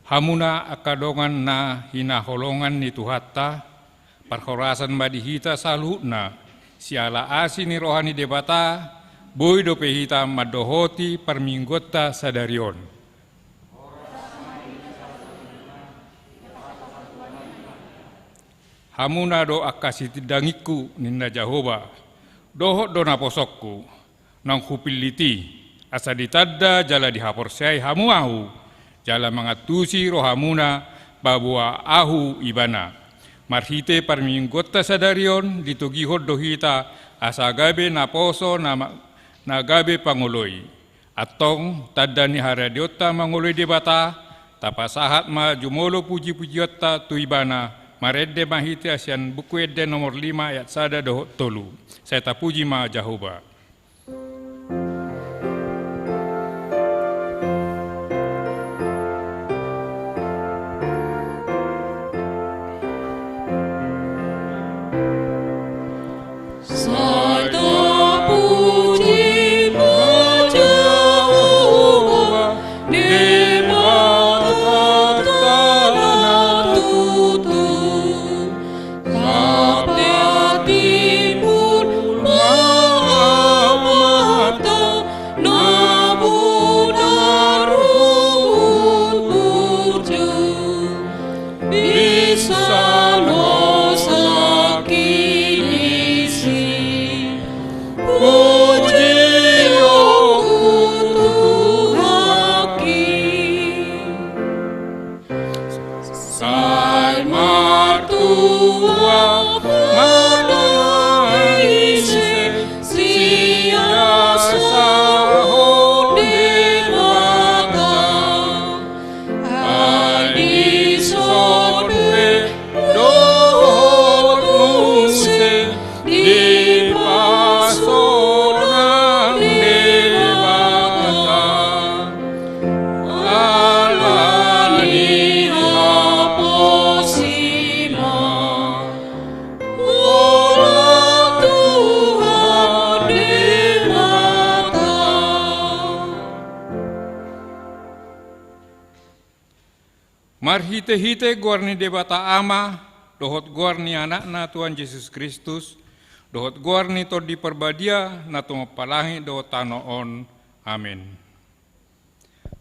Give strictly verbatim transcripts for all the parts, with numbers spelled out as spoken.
Hamuna angka dongan na hinaholongan ni Tuhanta, parhorasan ma di hita saluhutna, siala asi ni roha ni Debata, boi dope hita mandohoti parmingguonta sadari on. Hamuna do angka sitindangingku, ninna Jahowa, dohot do naposongku, naung hupillit i, asa ditanda jala dihaporseai hamu ahu, jala mangantusi rohamuna paboa ahu ibana. Marhite parmingguonta sadari on ditogihon do hita, asa gabe naposo na ma-, na gabe pangoloi. Antong, tanda ni haradeonta mangoloi Debata, tapasahat ma jumolo pujipujionta tu ibana, marende ma hita sian Buku Ende nomor lima ayat sada dohot tolu. Sai tapuji ma Jahowa. Sai tapuji ma Jahowa, Debata na tutu. Tapatimbul ma Amanta na bonar huhut burju. Bisa losa kinisi, puji on tu Tuhanki. Sai martua ma ise sian asa on Debata. Ai dison pe dohot muse dipasonang Debata. Ala ni haposi ma holan Tuhan Debata. Marhitehite goar ni Debata Ama, dohot goar ni Anakna Tuhan Jesus Kristus, dohot goar ni Tondi Parbadia, na tumompa langit dohot tano on. Amen.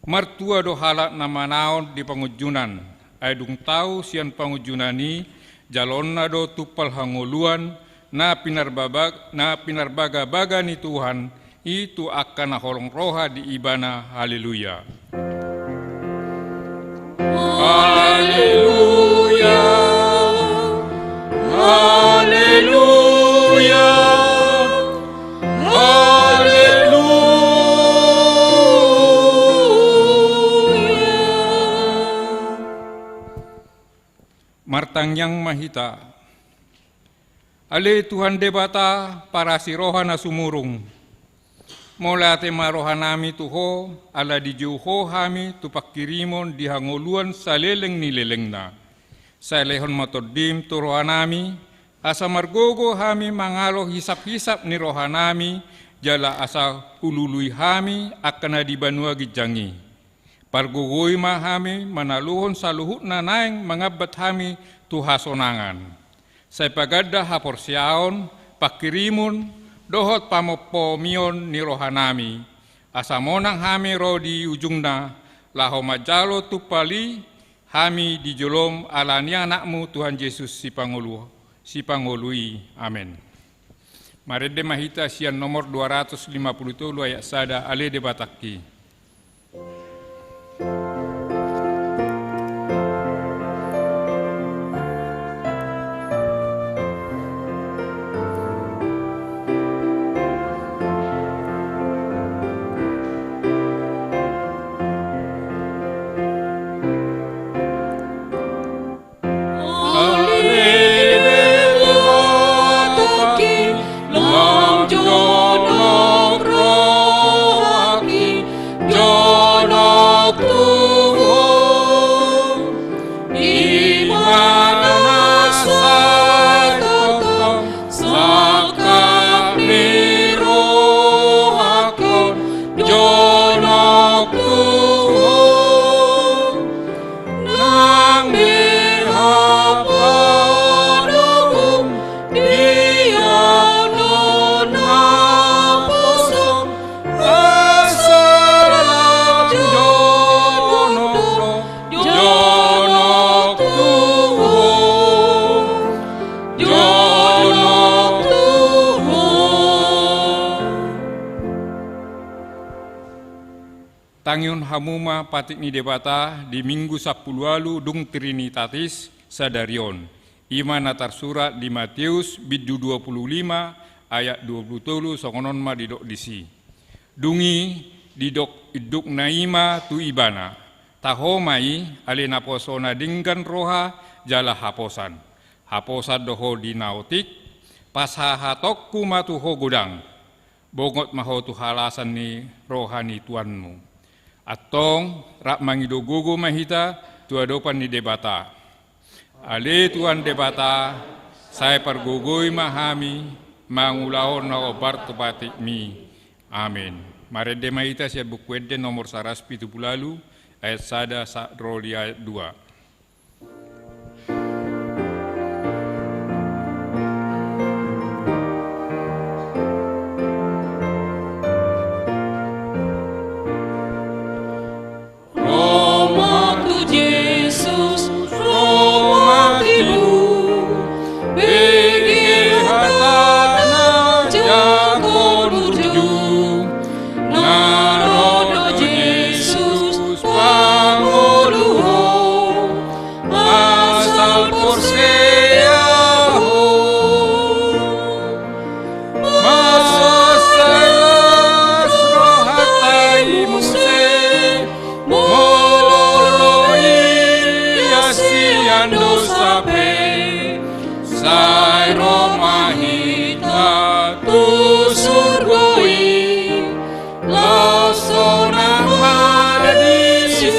Martua do halak na manaon di pangunjunan, ai dung tau sian pangunjunan i, jaloonna do tumpal hangoluan, na pinarbabag-, na pinarbagabaga ni Tuhan, i tu angka na holong roha di Ibana. Haleluya. Haleluya. Haleluya. Haleluya. Martangiang ma hita. Ale Tuhan Debata, parasi roha na sumurung. Mauliate ma rohanami tu Ho, ala dijou Ho hami tu pangkirimon di hangoluan saleleng ni lelengna. Sai lehon ma Tondim tu rohanami, asa margogo hami mangalo hisaphisap ni rohanami, jala asa hulului hami angka na di banua ginjang i. Pargogoi ma hami manaluhon saluhutna naeng mangambat hami tu hasonangan. Sai paganda haporseaon, pangkirimon, dohot pamompomion ni rohanami. Asa monang hami ro di ujungna, laho manjalo tumpal i hami di jolom ala ni Anakmu Tuhan Jesus Sipangolu-, Sipangolu i. Amen. Marende ma hita sian nomor dua ratus lima puluh tolu ayat sada, Ale Debatangki. Ale Debatangki, lam jonok rohangki, Tangihon hamu ma patik ni Debata di Minggu sampulu ualu dung Trinitatis sadari on. I ma na tarsurat di Mateus bindu dua pulu lima ayat dua pulu tolu, songon on ma didok disi. Dung i didok indukna i ma tu ibana, taho ma i, ale naposona denggan roha jala haposan. Haposan do ho di na otik, pasahatonku ma tu ho godang. Bongot ma ho tu halasan ni roha ni tuanmu. Antong, rap mangido gogo ma hita tu adopan ni Debata. Ale Tuhan Debata, sai pargogoi ma hami mangulahon na hombar tu patikmi. Amen. Marende ma hita sian Buku Ende nomor saratus pitu pulu ualu, ayat sada sa-, ro di ayat dua. Ro ma tu Jesus, ro ma tibu, bege hatana jangkon burju, na ro do Jesus pangoluhon, asal porsea ho. Masa las rohanta i muse, molo ro ia sian dosa pe, sai ro ma hita tu surgo i, laos sonang ma disi.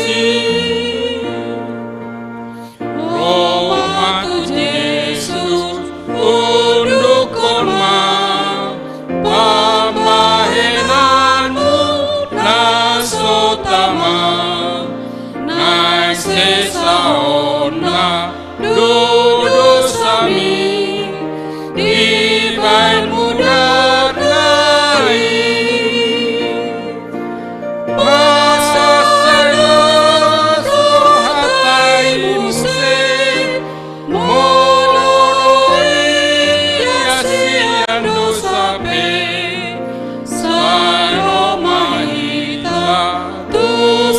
Ro ma tu Jesus, undukkon ma pambahenanmu na so tama, naeng sesa on na do dosami, dibahen mudarna i. Masa las rohanta i muse, molo ro ia sian dosa pe, sai ro ma hita tu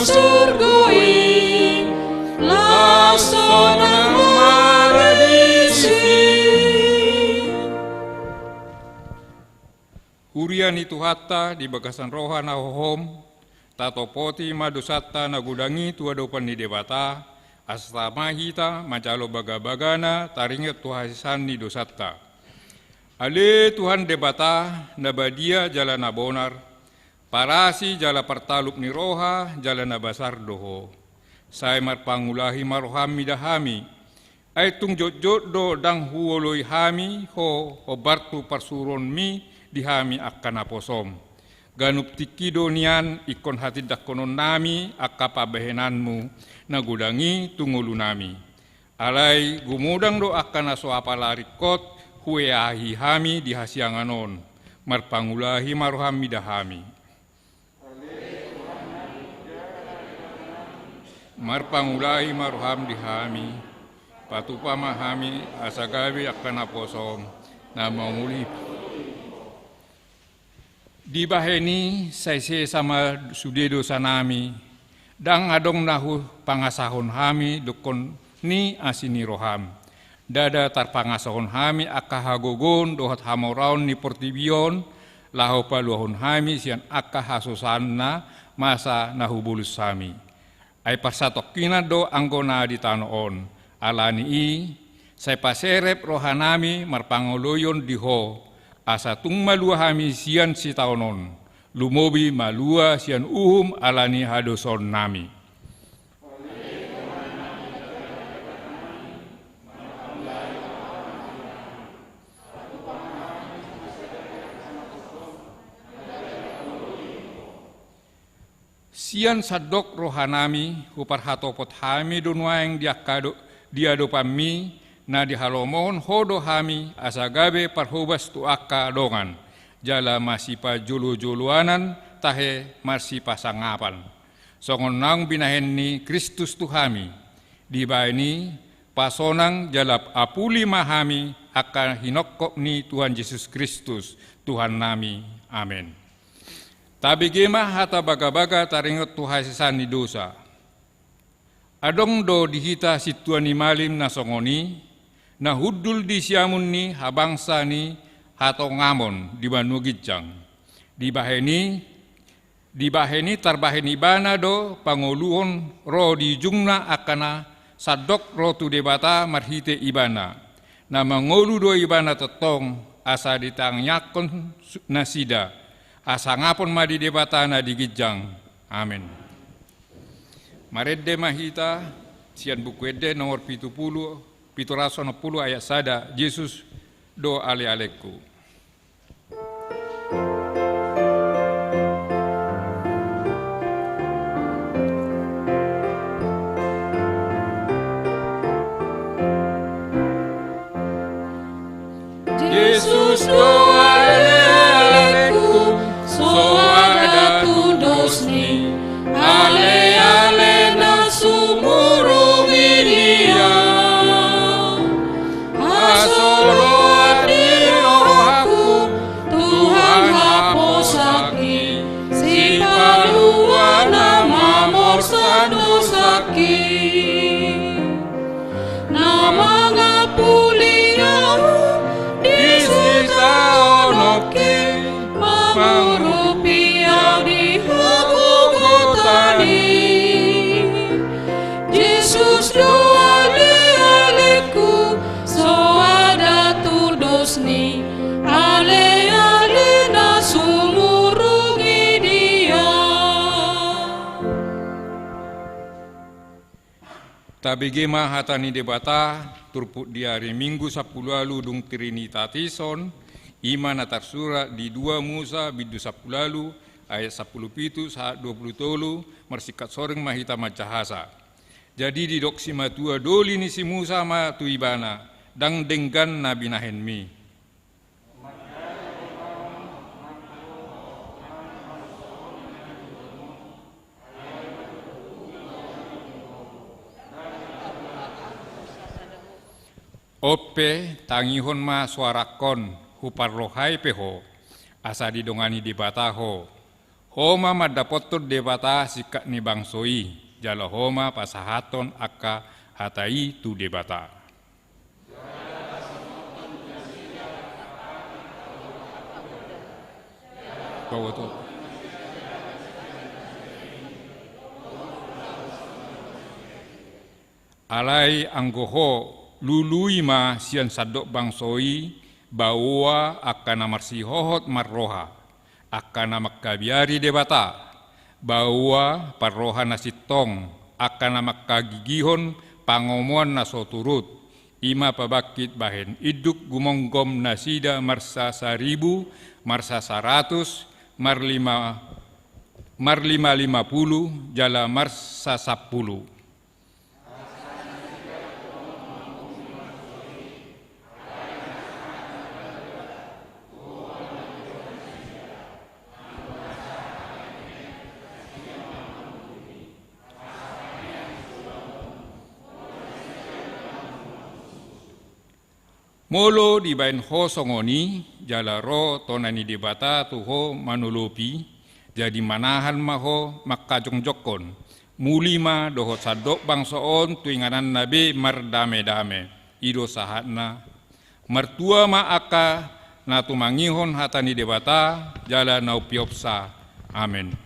surgo i, laos sonang ma disi. Huria ni Tuhanta di bagasan roha na hohom, tatopoti ma dosanta na godang i tu adopan ni Debata, asa tama hita manjalo bagabagana taringot tu hasesaan ni dosanta. Ale Tuhan Debata, na badia jala na bonar, parasi jala partalup ni roha jala na basar do Ho. Sai marpangulahi ma roham mida hami. Ai tung jotjot do ndang huoloi hami Ho hombar tu parsuruonmi di hami angka naposom. Ganup tingki do nian ingkon hatindangkononnami angka pambahenanmu na godang i tu ngolunami. Alai gumodang do angka na so apala ringkot hueahi hami di hasiangan on. Marpangulahi ma roham mida hami. Marpangulahi ma roham di hami, patupa ma hami asa gabe angka naposom na mangoloi. Dibahen i sai sesa ma sude dosanami, ndang adong na hupangasahon hami dungkon ni asi ni roham. Ndada tarpangasahon hami angka hagogoon dohot hamoraon ni portibi on, laho paluahon hami sian angka hasosaanna masa na hubolus hami. Ai parsatongkinan do anggo na di tano on, alani i sai paserep rohanami marpangoloion di Ho, asa tung malua hami sian sitaonon, lumobi malua sian uhum alani hadosaonnami. Sian sandok rohanami huparhatopot hami do nuaeng di angka do-, di adopanmi, na dihalomohon Ho do hami asa gabe parhobas tu angka dongan, jala masipajolojoloanan tahe marsipasangapan. Songon naung binahen ni Kristus tu hami, dibahen i pasonang jala apuli ma hami angka hinongkop ni Tuhan Jesus Kristus, Tuhannami. Amen. Tabege ma hata bagabaga taringot tu hasesaan ni dosa. Adong do di hita sintua ni malim na songon i, na hundul di siamun ni habangsa ni hatongamon di banua ginjang. Dibahen i, dibahen i tarbahen ibana do pangoluhon ro di ujungna angka na sandok ro tu Debata marhite ibana. Na mangolu do ibana tongtong asa ditangiangkon su-, nasida, asa sangapon ma di Debata na di ginjang. Amen. Marende ma hita sian Buku Ende nomor pitu pulu, pitu ratus onom pulu ayat sada, Jesus do alealengku. Jesus do alealengku, soada tudos ni aleale na sumurung i di Ia. Hasoloan ni rohangku, Tuhan haposakhi, sipalua na mamorsan dosangki. Na mangapuli ahu di sitaononki, mangurupi ahu di hagogotan i. Jesus do alealengku, soada tudos ni aleale na sumurung i di Ia. Tabege ma hata ni Debata turpuk di ari Minggu sampulu ualu dung Trinitatis on, i ma na tarsurat di dua Musa bindu sampulu ualu ayat sampulu pitu sahat dua pulu tolu. Marsingkat soreng ma hita manjahasa. Jadi didok simatua doli ni si Musa ma tu ibana, ndang denggan na binahenmi. On pe, tangihon ma soarangkon, huparrohai pe ho, asa didongani Debata ho. Ho ma mandapothon Debata singkat ni bangso i, jala ho ma pasahathon angka hata i tu Debata. Alai anggo ho, lului ma sian sandok bangso i, baoa angka na marsihohot marroha, angka na mangkabiari Debata, baoa parroha na sintong, angka na mangkagigihon pangomoan na so turut, i ma pabangkit bahen induk gumomgom nasida marsa saribu, marsa saratus, marlima, marlima lima pulu, jala marsa sampulu. Molo dibaen ho songon i, jala ro tona ni Debata tu ho manolopi, jadi manahan ma ho mangkajongjongkon, muli ma dohot sandok bangso on tu ingananna be mardamedame. I do sahatna. Martua ma angka na tumangihon hata ni Debata, jala na umpeopsa. Amen.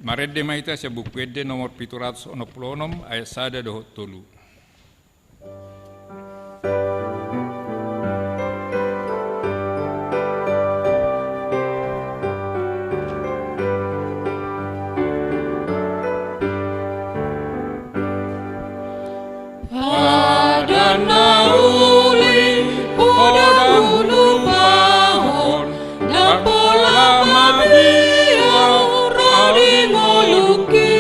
Marende ma hita sian Buku Ende nomor pitu ratus onom pulu onom ayat sada dohot tolu. Padan na uli podang ulupahon, ndang pola mabiar ro di ngolungki.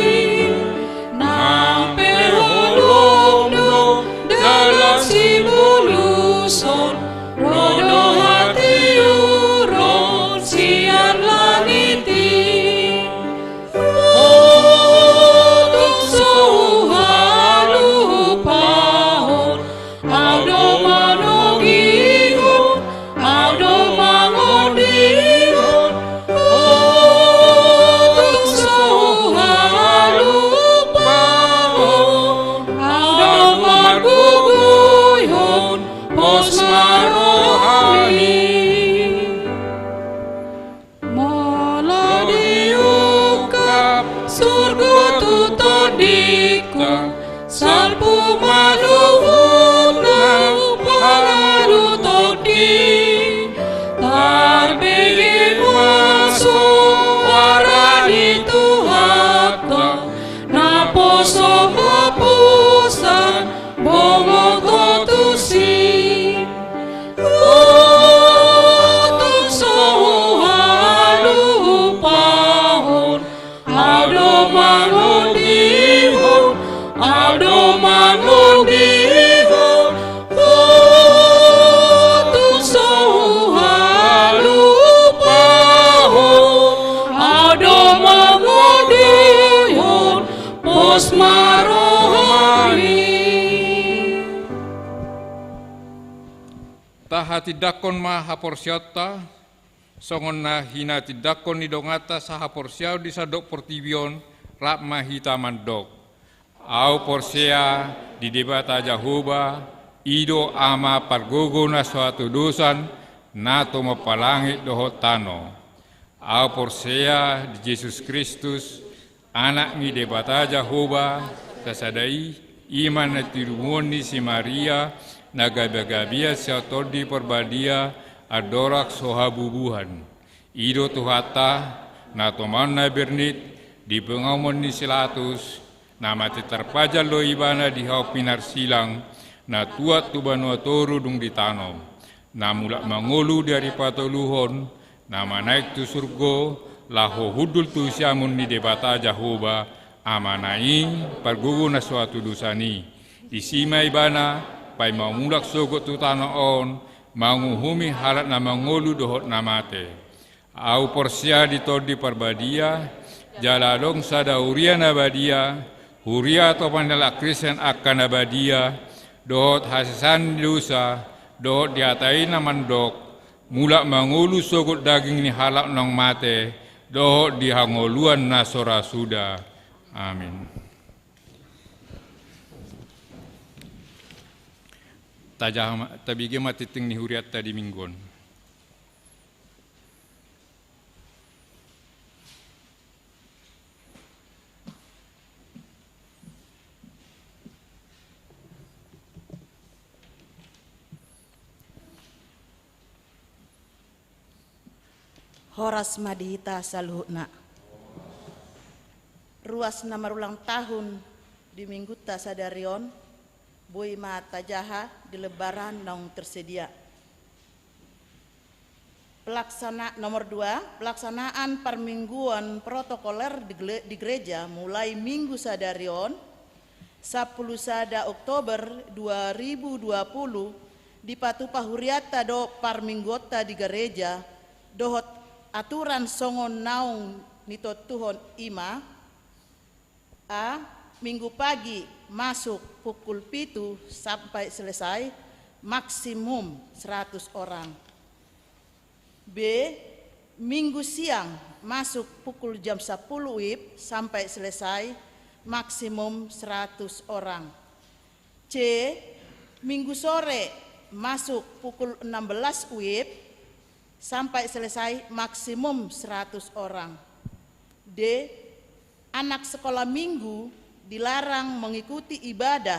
Nang pe holong do dalan sibuluson, ro do hatiuron sian langit i. Tung so huhalupahon, ahu do manogihon, ahu do mangondihon, o Rohani. Molo diungkap surgo tu tondingka, salpu ma luhutna pangalu tondi. Tarbege ma suara ni Tuhanta, naposo haposan bongot ho tusi. Tung so huhalupahon, au do mangondihon, au do mangondihon. Tung so huhalupahon, au do mangondihon. Pos ma rohami. Tahatindangkon ma haporseaonta, songon na hinatindangkon ni donganta sahaporseaon di sandok portibi on, rap ma hita mandok. Au porsea di Debata Jahowa, i do Ama pargogo na so hatodosan, na tumompa langit dohot tano. Au porsea di Jesus Kristus, Anak ni Debata Jahowa, sasada i, i ma na tinumuon ni si Maria, na gabe-gabean sian Tondi Parbadia, andorang so habubuhan. I do Tuhanta, na tomaon na bernit, di panguhuman ni si Latus, na mate tarpajal do Ibana di hau pinarsilang, na tuat tu banua toru dung ditanom. Na mulak mangolu di ari patoluhon, na manaek tu surgo, laho hundul tu siamun ni Debata Jahowa, Amana i, pargogo na so hatodosan i. Disi ma Ibana, paima mulak sogot tu tano on, manguhumi halak na mangolu dohot na mate. Au porsea di Tondi Parbadia, jala adong sada huria na badia, huria atopan ni halak Kristen angka na badia, dohot hasesaan ni dosa, dohot di hata i na mandok, mulak mangolu sogot daging ni halak naung mate, dohot di hangoluan na so ra suda. Amin. Tajaha ma, tabege ma tingting ni hurianta di Minggu on. Horas ma di hita saluhutna. Ruas na marulang tahun di Minggunta sadari on, boi ma tajaha di lembaran naung tersedia. Pelaksana-, nomor dua, pelaksanaan parmingguan protokoler di gle-, di gereja mulai Minggu sadari on, sampulu sada Oktober dua ribu dua puluh, dipatupa hurianta do parmingguonta di gareja, dohot aturan songon naung nitontuhon i ma, A. Minggu pagi masuk pukul pitu sampai selesai, maksimum seratus orang. B. Minggu siang masuk pukul jam sepuluh W I B sampai selesai, maksimum seratus orang. C. Minggu sore masuk pukul enam belas W I B sampai selesai, maksimum seratus orang. D. Anak sekolah minggu dilarang mengikuti ibadah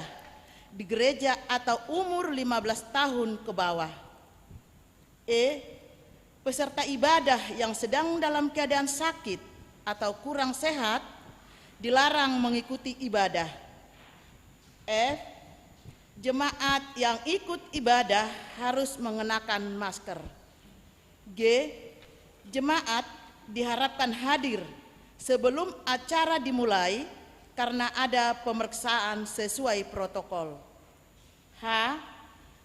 di gereja atau umur lima belas tahun ke bawah. E. Peserta ibadah yang sedang dalam keadaan sakit atau kurang sehat dilarang mengikuti ibadah. F. Jemaat yang ikut ibadah harus mengenakan masker. G. Jemaat diharapkan hadir sebelum acara dimulai karena ada pemeriksaan sesuai protokol. H.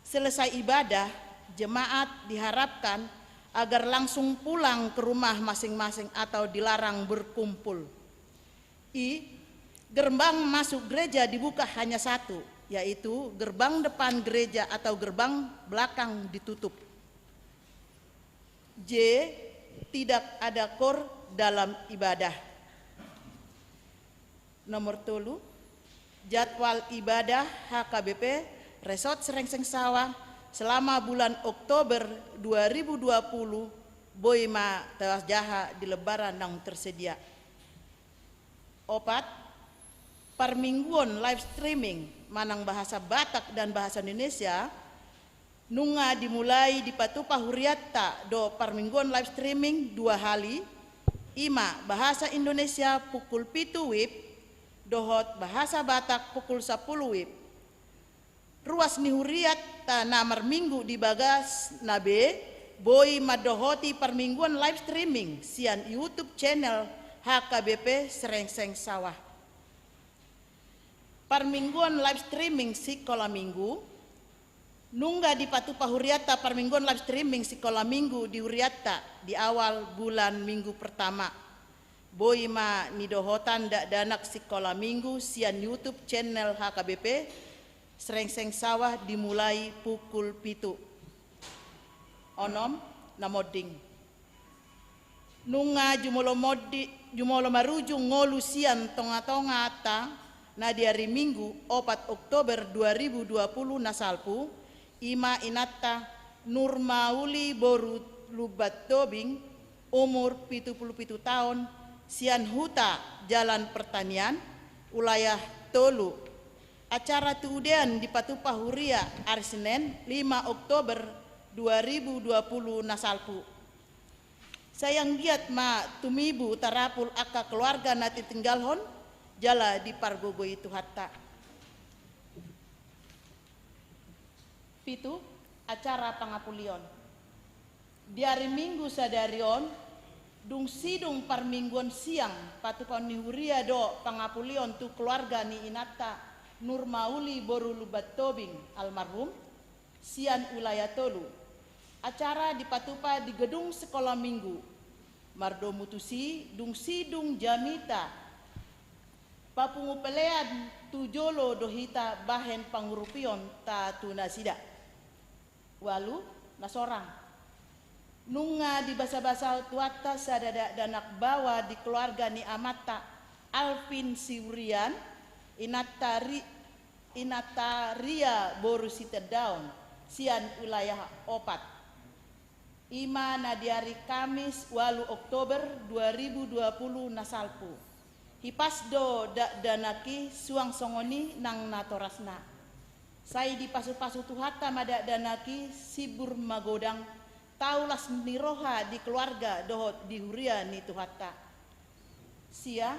Selesai ibadah, jemaat diharapkan agar langsung pulang ke rumah masing-masing atau dilarang berkumpul. I. Gerbang masuk gereja dibuka hanya satu, yaitu gerbang depan gereja atau gerbang belakang ditutup. J. Tidak ada koor dalam ibadah. Nomor tolu, jadwal ibadah H K B P Resort Serengseng Sawah selama bulan Oktober dua ribu dua puluh, boi ma tajaha di lembaran naung tersedia. Opat, parmingguon live streaming manang bahasa Batak dan bahasa Indonesia nunga dimulai dipatupa huriatta do parmingguon live streaming dua hali, i ma bahasa Indonesia pukul pitu wib dohot bahasa Batak pukul sampulu wib. Ruas ni huriatta na marminggu di bagasna be boi mandohoti parmingguon live streaming sian YouTube channel H K B P Srengseng Sawah. Parmingguon live streaming sikola minggu. Nunga dipatupa huriatta parmingguon live streaming sikola minggu di huriatta di awal bulan minggu pertama. Boi ma nidohotan dakdanak sikola minggu sian YouTube channel H K B P Srengseng Sawah dimulai pukul pitu. Onom, na monding. Nunga jumolo mondi-, jumolo marujung ngolu sian tonga-tonganta na di ari Minggu opat Oktober dua ribu dua puluh na salpu, i ma inanta Nurmauli boru Lumban Tobing, umur pitu puluh pitu taon, sian Huta Jalan Pertanian, Wilayah Tolu. Acara tudean dipatupa huria ari Senen lima Oktober dua ribu dua puluh na salpu. Sai anggiat ma tumibu tarapul angka keluarga na titinggalhon jala dipargogoi Tuhanta. Pitu, acara pangapulion. Di ari Minggu sadari on, dung sidung parmingguon siang patupaon ni huria do pangapulion tu keluarga ni inanta Nurmauli boru Lumban Tobing almarhum, sian Wilayah Tolu. Acara dipatupa di gedung Sekolah Minggu. Mardomu tusi, dung sidung jamita papungu pelean tu jolo do hita bahen pangurupion ta tu nasida. Ualu, na sorang. Nunga dibasabasa Tuhanta sada dakdanak baoa di keluarga ni amanta Alvin Siburian, inanta Ri-, inanta Ria boru Sitendaon, sian Wilayah Opat. I ma na di ari Kamis ualu Oktober dua ribu dua puluh na salpu. Hipas do dakdanak i suang songon i nang natorasna. Sai dipasupasu Tuhanta ma dakdanak i, sibur magodang, tau las ni roha di keluarga dohot di huria ni Tuhanta. Sia,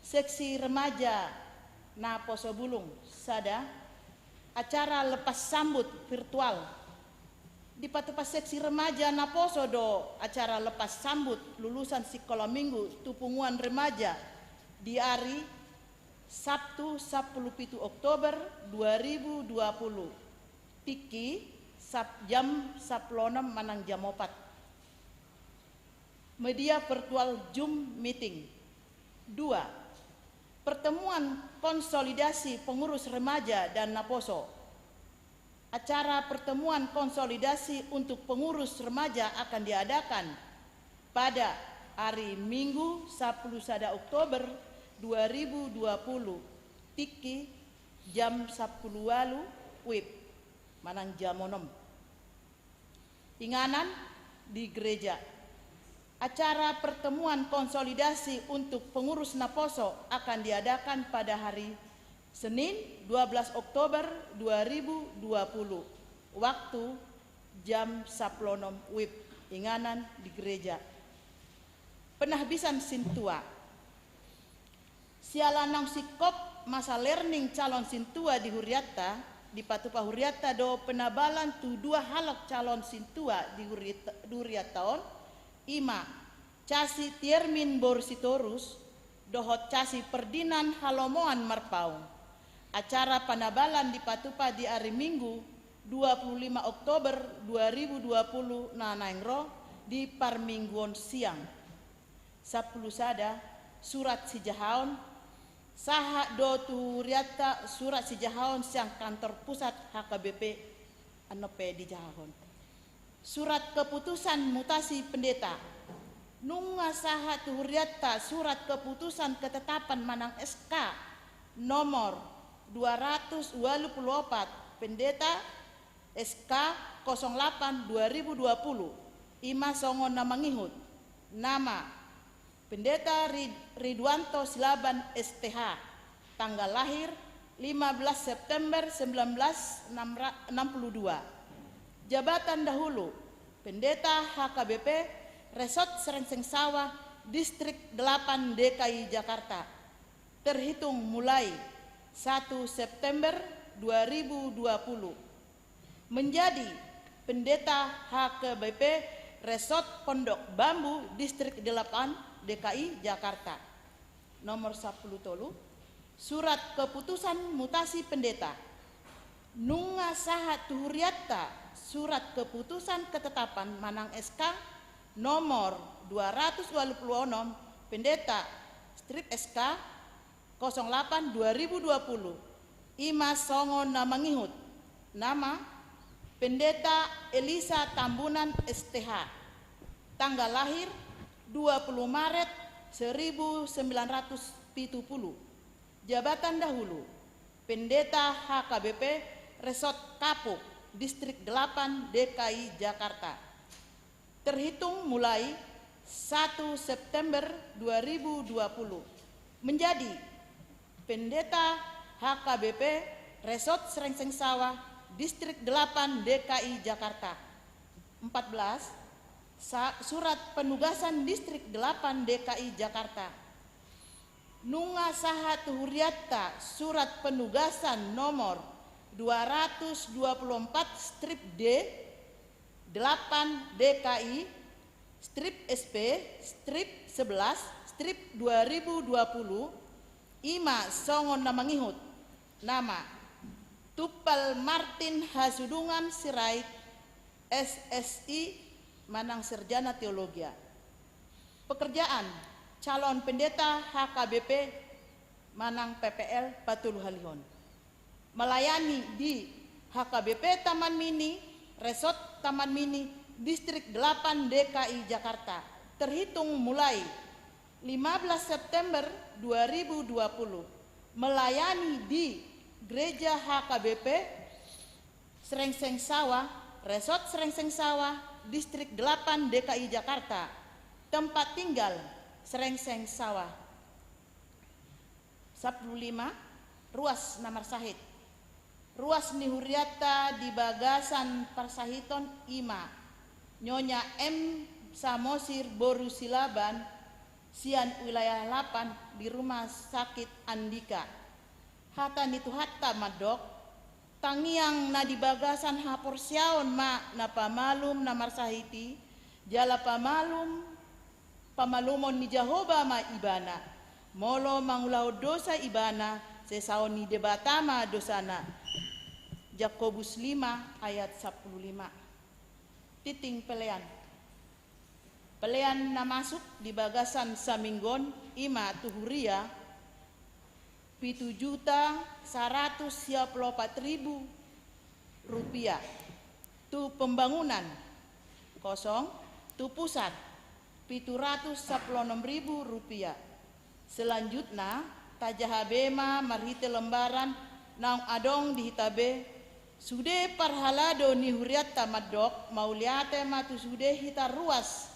seksi remaja Naposo Bulung, sada, acara lepas sambut virtual. Dipatupa seksi remaja Naposo do acara lepas sambut lulusan sikola minggu tu punguan remaja di ari Sabtu sampulu pitu Oktober dua ribu dua puluh. Tingki sap-, jam sampulu onom manang jam opat. Media virtual Zoom meeting. Dua, pertemuan konsolidasi pengurus remaja dan Naposo. Acara pertemuan konsolidasi untuk pengurus remaja akan diadakan pada hari Minggu sampulu sada Oktober dua ribu dua puluh, tingki jam sampulu ualu wib manang jam onom. Inganan di gereja. Acara pertemuan konsolidasi untuk pengurus Naposo akan diadakan pada hari Senin, dua belas Oktober dua ribu dua puluh, waktu jam sampulu onom wib, inganan di gereja. Penahbisan sintua. Siala naung singkop masa learning calon sintua di huriatta, dipatupa huriatta do penabalan tu dua halak calon sintua di huriatta, di huriatta on, i ma Casi Tiermin boru Sitorus dohot Casi Ferdinand Halomoan Marpaung. Acara penabalan dipatupa di ari Minggu dua puluh lima Oktober dua ribu dua puluh na naeng ro di parmingguon siang. Sampulu sada, surat sijahaon. Sahat do tu huriatta surat sijahaon sian kantor pusat H K B P, annon pe dijahahon. Surat keputusan mutasi pendeta. Nunga sahat tu huriatta surat keputusan ketetapan manang S K nomor dua ratus ualu pulu opat, pendeta S K kosong delapan dua ribu dua puluh, i ma songon na mangihut. Nama, Pendeta Rid-, Ridwanto Silaban, S T H. Tanggal lahir, lima belas September sembilan belas enam puluh dua. Jabatan dahulu, Pendeta H K B P, Resort Serengseng Sawah, Distrik delapan D K I Jakarta. Terhitung mulai satu September dua ribu dua puluh. Menjadi Pendeta H K B P Resort Pondok Bambu, Distrik delapan D K I Jakarta. Nomor sampulu tolu, surat keputusan mutasi pendeta. Nunga sahat tu hurianta surat keputusan ketetapan manang S K nomor dua ratus dua puluh enam, Pendeta strip S K kosong delapan dua ribu dua puluh, i ma songon na mangihut. Nama, Pendeta Elisa Tambunan, S T H. Tanggal lahir, dua puluh Maret seribu sembilan ratus pitu puluh. Jabatan dahulu, Pendeta H K B P Resort Kapuk, Distrik delapan D K I Jakarta. Terhitung mulai satu September dua ribu dua puluh, menjadi Pendeta H K B P Resort Serengseng Sawah, Distrik delapan D K I Jakarta. Empat belas, sa-, surat penugasan Distrik delapan D K I Jakarta. Nunga sahat tu hurianta surat penugasan nomor dua ratus dua puluh empat strip D, delapan D K I, strip S P, strip sebelas, strip dua ribu dua puluh, i ma songon na mangihut. Nama, Tumpal Martin Hasudungan Sirait, S S I, manang Sarjana Teologia. Pekerjaan, calon pendeta H K B P manang P P L patoluhalihon. Melayani di H K B P Taman Mini, Resort Taman Mini, Distrik delapan D K I Jakarta. Terhitung mulai lima belas September dua ribu dua puluh. Melayani di Gereja H K B P Serengseng Sawah, Resort Serengseng Sawah, Distrik delapan D K I Jakarta. Tempat tinggal, Serengseng Sawah. Sampulu lima, ruas na marsahit. Ruas ni hurianta di bagasan parsahiton i ma Nyonya M Samosir boru Silaban, sian wilayah lapan di Rumah Sakit Andika. Hata ni Tuhanta mandok, tangiang na di bagasan haporseaon ma na pamalum na marsahit i, jala pamalum, pamalumon ni Jahowa ma ibana. Molo mangulahon dosa ibana, sesaon ni Debata ma dosana. Jakobus lima ayat sampulu lima. Tinting pelean. Pelean na masuk di bagasan saminggu on i ma tu huria, pitu juta saratus sia pulu opat ribu rupiah. Tu pembangunan, kosong. Tu pusat, pitu ratus sampulu onom ribu rupiah. Selanjutna, tajaha be ma marhite lembaran naung adong di hita be, sude parhalado ni hurianta mandok, mauliate ma tu sude hita ruas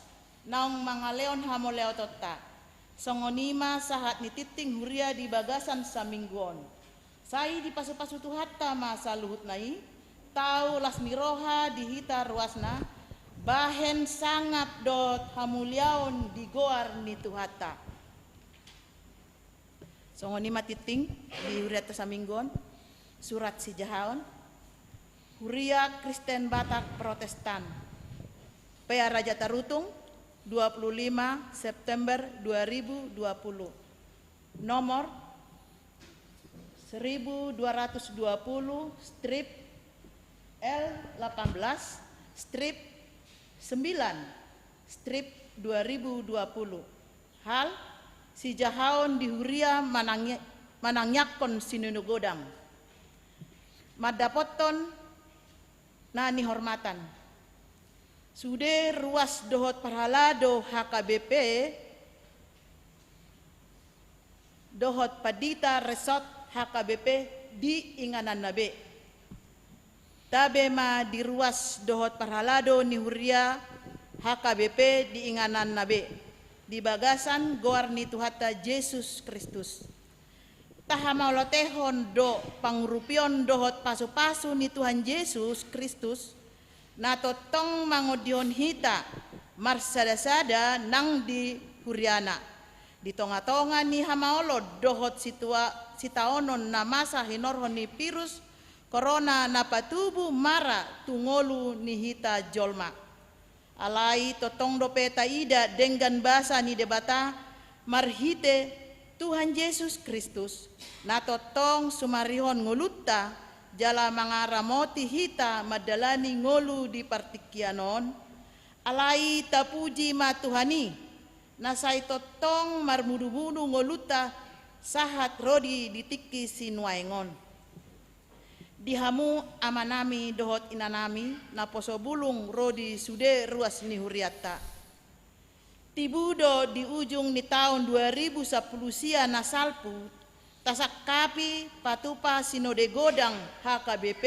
naung mangalehon hamauliateonta. Songon i ma sahat ni tinting huria di bagasan saminggu on. Sai dipasupasu Tuhanta ma saluhutna i, tau las ni roha di hita ruasna, bahen sangap dohot hamuliaon di goar ni Tuhanta. Songon i ma tinting di hurianta saminggu on, surat sijahaon, Huria Kristen Batak Protestan, P A Raja Tarutung, dua puluh lima September dua ribu dua puluh. Nomor seribu dua ratus dua puluh strip L delapan belas strip sembilan strip dua ribu dua puluh. Hal, sijahaon di huria manangi-, manangiangkon sininogodang. Mandapothon na nihormatan. Sude ruas dohot parhalado H K B P dohot pandita resort H K B P di ingananna be. Tabe ma di ruas dohot parhalado ni huria H K B P di ingananna be, di bagasan goar ni Tuhanta Jesus Kristus. Tahamaolotehon do pangurupion dohot pasupasu ni Tuhan Jesus Kristus, na tongtong mangondihon hita marsadasada nang di huriana, di tongatonga ni hamaolon dohot situa-, sitaonon na masa hinorhon ni virus korona na patubu mara tu ngolu ni hita jolma. Alai tongtong dope taida denggan basa ni Debata marhite Tuhan Jesus Kristus, na tongtong sumarihon ngolunta jala mangaramoti hita mandalani ngolu di partingkian on. Alai tapuji ma Tuhan i, na sai tongtong marmudubudu ngolunta sahat ro di, di tingki sinuaeng on. Di hamu amanami dohot inanami, naposo bulung ro di sude ruas ni hurianta. Tibu do di ujung ni taon dua ribu sampulu sia na salpu, tasangkapi patupa Sinode Godang H K B P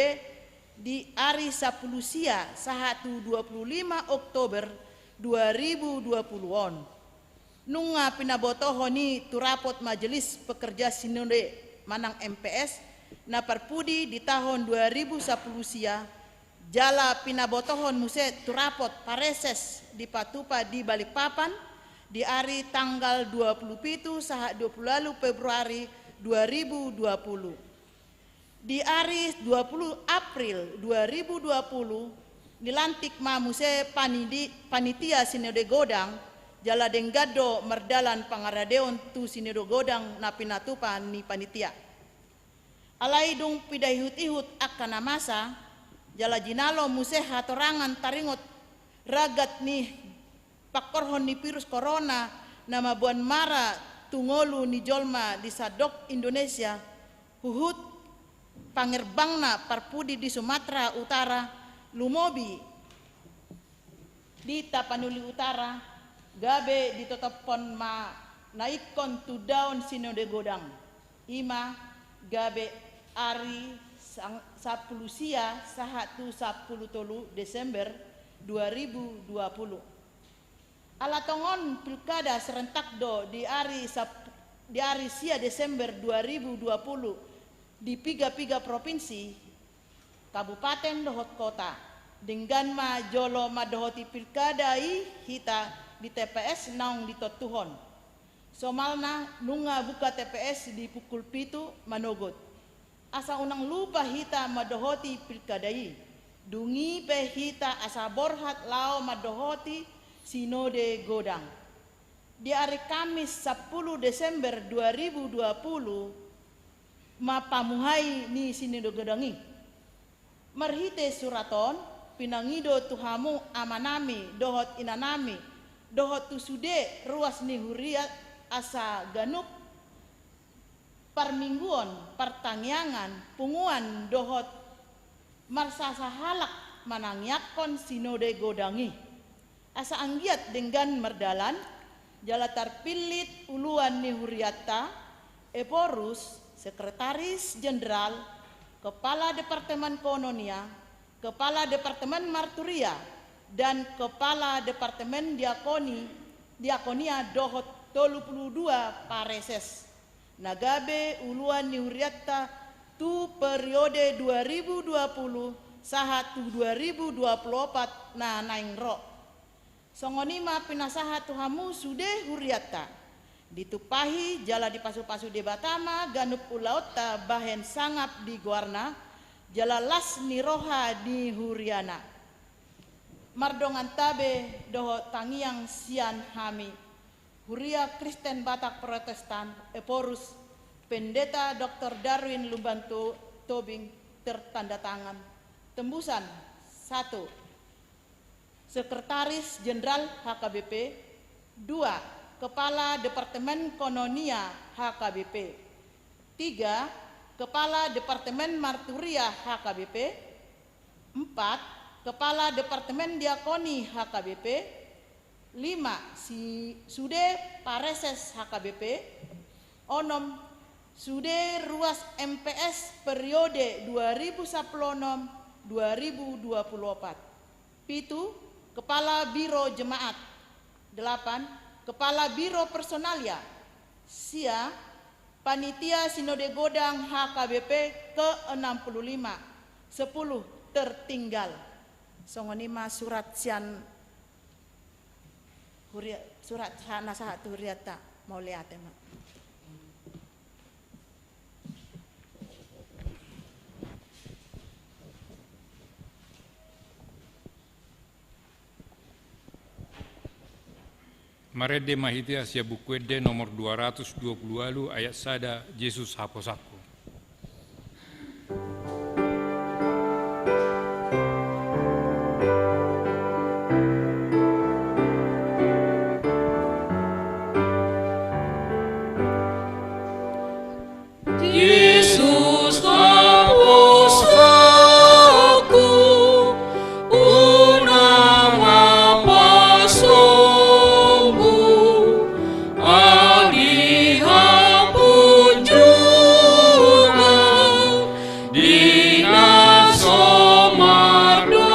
di ari sampulu sia sahat tu dua pulu lima Oktober dua ribu dua pulu on. Nunga pinabotohon i tu rapot Majelis Pekerja Sinode manang M P S na parpudi di taon dua ribu sampulu sia, jala pinabotohon muse tu rapot pareses dipatupa di Balikpapan di ari tanggal dua pulu pitu sahat dua pulu ualu Februari dua ribu dua pulu. Di ari dua pulu April dua ribu dua pulu, nilantik ma muse panidi-, panitia Sinode Godang, jala denggan do mardalan pangaradeon tu Sinode Godang na pinatupa ni panitia. Alai dung pinaihutihut angka na masa, jala jinalo muse hatorangan taringot ragat ni pangkorhon ni virus korona na mamboan mara tu ngolu ni jolma di sandok Indonesia, huhut pangerbangna parpudi di Sumatera Utara, lumobi di Tapanuli Utara, gabe ditotophon ma na ingkon tundaon Sinode Godang, i ma gabe ari sang-, sampulu sia sahat tu sampulu tolu Desember dua ribu dua pulu. Ala tongon pilkada serentak do di ari sap-, di ari sia Desember dua ribu dua pulu di piga-piga provinsi, kabupaten dohot kota, denggan ma jolo mandohoti pilkada i hita di T P S naung ditontuhon. Somalna nunga buka T P S di pukul pitu manogot. Asa unang lupa hita mandohoti pilkada i. Dung i pe hita asa borhat laho mandohoti Sinode Godang. Di ari Kamis sampulu Desember dua ribu dua pulu ma pamuhai ni Sinode Godang i. Marhite surat on, pinangido tu hamu amanami dohot inanami dohot tu sude ruas ni huria asa ganup parmingguon, partangiangan, punguan dohot marsasahalak manangiangkon Sinode Godang i. Asa anggiat denggan mardalan, jala tarpillit uluan ni hurianta, Ephorus, Sekretaris Jenderal, Kepala Departemen Koinonia, Kepala Departemen Marturia, dan Kepala Departemen Diakoni, Diakonia dohot tolu pulu dua pareses na gabe uluan ni hurianta tu periode dua ribu dua pulu sahat tu dua ribu dua pulu opat na naeng ro. Songon i ma pinasahat tu hamu sude hurianta. Ditumpahi jala dipasupasu Debata ma ganup ulaonta bahen sangap di goarna, jala las ni roha ni huriana. Mardongan tabe dohot tangiang sian hami. Huria Kristen Batak Protestan, Ephorus, Pendeta Doktor Darwin Lumban To-, Tobing, tertanda tangan. Tembusan, satu, Sekretaris Jenderal H K B P, dua, Kepala Departemen Koinonia H K B P, tiga, Kepala Departemen Marturia H K B P, empat, Kepala Departemen Diakoni H K B P, lima, si sude pareses H K B P, onom, sude ruas M P S periode dua ribu sampulu onom, dua ribu dua puluh empat. Pitu, Kepala Biro Jemaat. Delapan, Kepala Biro Personalia. Sia, Panitia Sinode Godang H K B P ke enam puluh lima. Sepuluh, tertinggal. Songon i ma surat sian huria-, surat sa-, na sahat tu hurianta. Mauliate ma. Marende ma hita sian Buku Ende nomor dua ratus dua puluh ualu ayat sada, Jesus haposanku. Jesus haposanku, unang haposanku, adi hapunjungan di na so mardongan.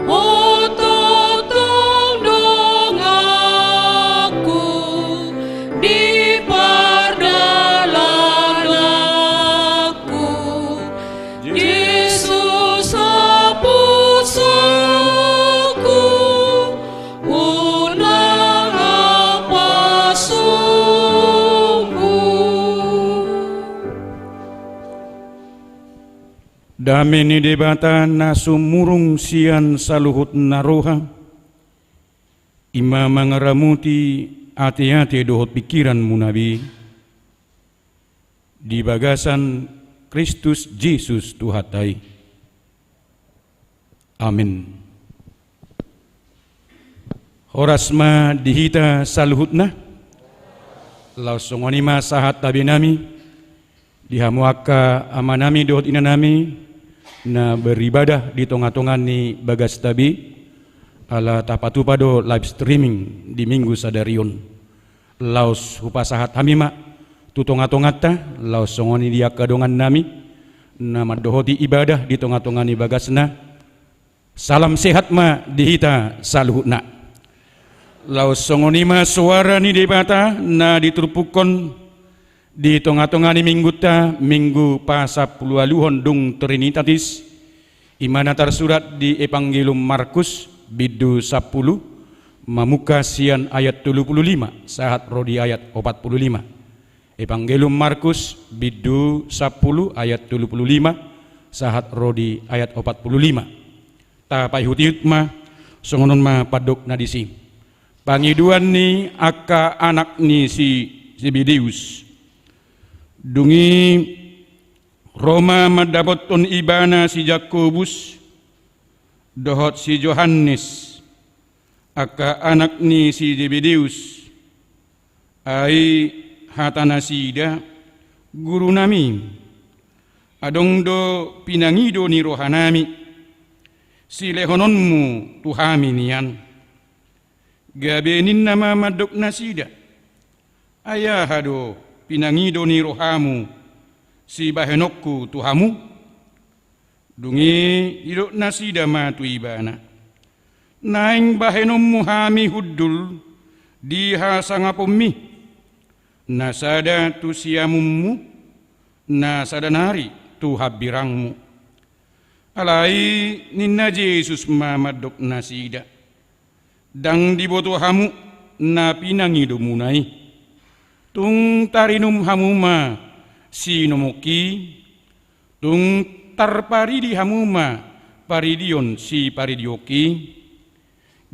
Ho tongtong donganku di pardalananku, Jesus haposanku, unang haposanku. Dame ni Debata na sumurung sian saluhut na roha, i ma mangaramoti ateate dohot pingkiranmuna be di bagasan Kristus Jesus Tuhanta i. Amin. Horas ma di hita saluhutna. Laos songon i ma sahat tabenami di hamu angka amanami dohot inanami na beribadah di tongatonga ni bagasta be, ala tapatupa do live streaming di Minggu sadari on. Laos hupasahat hami ma tu tongatonganta, laos songon i di angka dongannami na mandohoti ibadah di tongatonga ni bagasna. Salam sehat ma di hita saluhutna. Laos songon i ma soara ni Debata na diturpukhon di tongatonga ni minggunta, Minggu pasampuluualuhon dung Trinitatis, i ma na tarsurat di Evangelium Markus bindu sampulu, mamungka sian ayat tolu pulu lima sahat ro di ayat opat pulu lima. Evangelium Markus bindu sampulu ayat tolu pulu lima sahat ro di ayat opat pulu lima. Tapaihutihut ma, songon on ma pandok na disi. Pangidoan ni angka anak ni si Zebedeus. Dung i ro ma mandapothon ibana si Jakobus dohot si Johannes, angka anak ni si Zebedeus. Ai hata nasida, Gurunami, adong do pinangido ni rohanami, silehononmu tu hami nian. Gabe ninna ma mandok nasida, ai aha do pinangido ni rohamu sibahenonku tu hamu? Dung i didok nasida ma tu ibana, naeng bahenonmu hami hundul di hasangaponmi, na sada tu siamunmu, na sada nari tu hambirangmu. Alai ninna Jesus ma mandok nasida, ndang diboto hamu na pinangidomuna i. Tung tarinum hamu ma siinumongki, tung tarparidi hamu ma paridion siparidionki.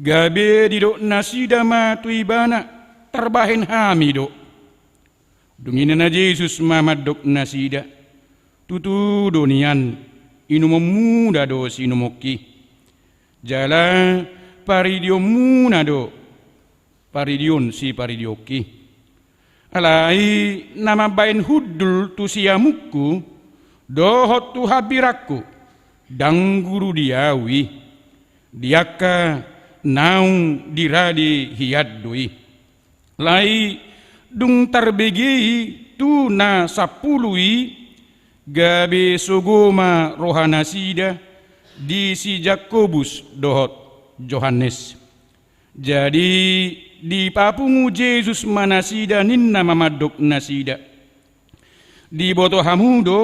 Gabe didok nasida ma tu ibana, tarbahen hami do. Dung i ninna Jesus ma mandok nasida, tutu do nian, inumonmuna do siinumongki, jala paridionmuna do paridion siparidionki. Alai na mambahen hundul tu siamunku dohot tu hambirangku, ndang guru di ahu i, di angka naung dirade hian do i. Alai dung tarbege i tu na sampulu i, Gabe sogo ma rohanasida di si Jakobus dohot Johannes. Jadi dipapungu Jesus ma nasida, ninna ma mandok nasida: Diboto hamu do,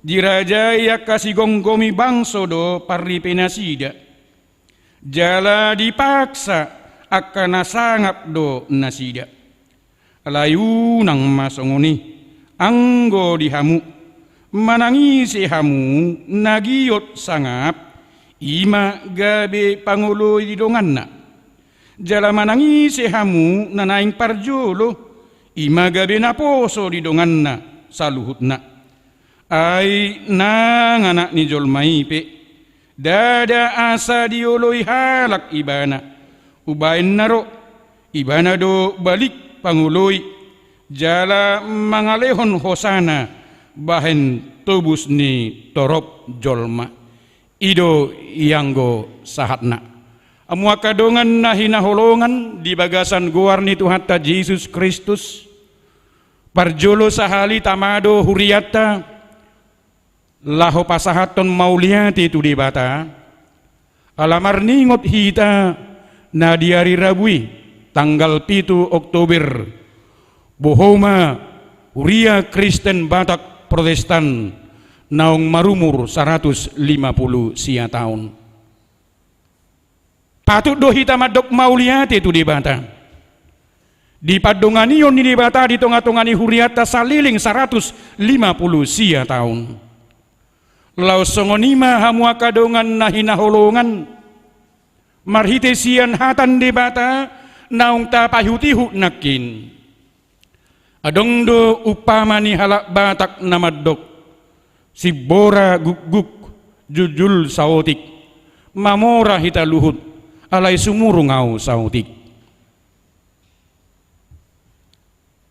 dirajai angka sigomgomi bangso do parripenasida, jala dipaksa angka na sangap do nasida. Alai unang ma songon i, anggo di hamu, manang ise hamu na giot sangap, i ma gabe pangoloi di donganna. Jala manang ise hamu na naeng parjolo, i ma gabe naposo di donganna saluhutna. Ai nang Anak ni jolma i pe, ndada asa dioloi halak ibana. Umbahen na ro, ibana do balik pangoloi, jala mangalehon hosana bahen tobus ni torop jolma. I do ianggo sahatna. Hamu angka dongan na hinaholongan di bagasan goar ni Tuhanta Jesus Kristus, parjolo sahali tama do hurianta laho pasahathon mauliate tu Debata, ala marningot hita na di ari Rabu i, tanggal pitu Oktober, bohoma huria Kristen Batak Protestan naung marumur saratus lima pulu sia taon. Patut do hita mandok mauliate tu Debata. Di pandonganion ni Debata di tonga-tonga ni hurianta saleleng saratus lima pulu sia taon. Laos songon i ma hamu angka dongan na hinaholongan, marhite sian hata ni Debata naung tapaihut-ihut nangkin. Adong do umpama ni halak Batak na mandok: Simbora gukguk, juljul saotik. Mamora hita luhut, alai sumurung ahu saotik.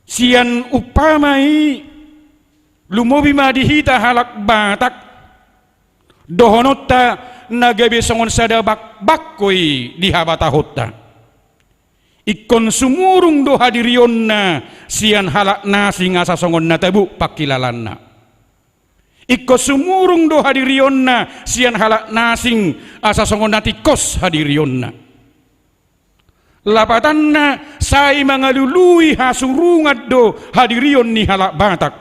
Sian umpama i, lumobi ma di hita halak Batak dohononta na gabe songon sada bak-, bangko i di habatahonta. Ingkon sumurung do hadirionna sian halak na asing asa songon na tabo pangkilalaanna. Ingkon sumurung do hadirionna sian halak na asing asa songon na tingkos hadirionna. Lapatanna, sai mangalului hasurungan do hadirion ni halak Batak.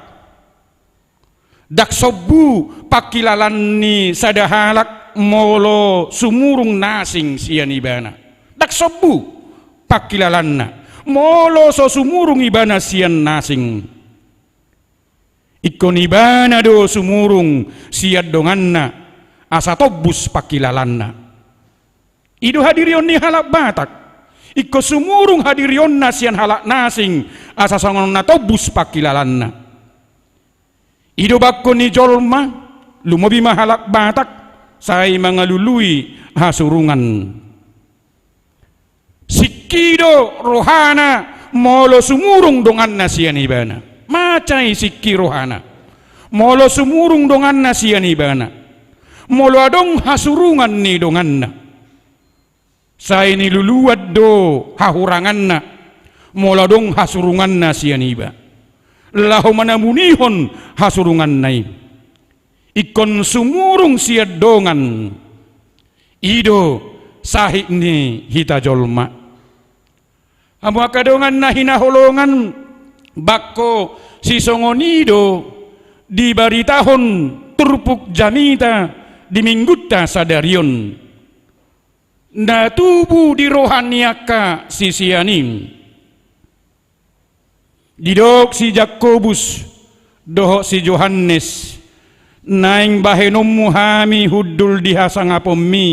Ndang sombu pangkilalaan ni sada halak molo sumurung na asing sian ibana. Ndang sombu pangkilalaanna molo so sumurung ibana sian na asing. Ingkon ibana do sumurung sian donganna asa tombus pangkilalaanna. I do hadirion ni halak Batak. Ingkon sumurung hadirionna sian halak na asing asa songon na tombus pangkilalaanna. I do bangko ni jolma, lumobi ma halak Batak, sai mangalului hasurungan. Singki do rohana molo sumurung donganna sian ibana. Mansai singki rohana molo sumurung donganna sian ibana, molo adong hasurungan ni donganna. Sai niluluan do hahuranganna molo adong hasurunganna sian iba, laho manamunihon hasurunganna i. Ingkon sumurung sian dongan. I do sahit ni hita jolma. Hamu angka dongan na hinaholongan, bangko sisongon i do dibaritahon turpuk jamita di Minggunta sadari on, na tubu di roha ni angka sisean i. Didok si Jakobus dohot si Johannes: Naeng bahenonmu hami hundul di hasangaponmi,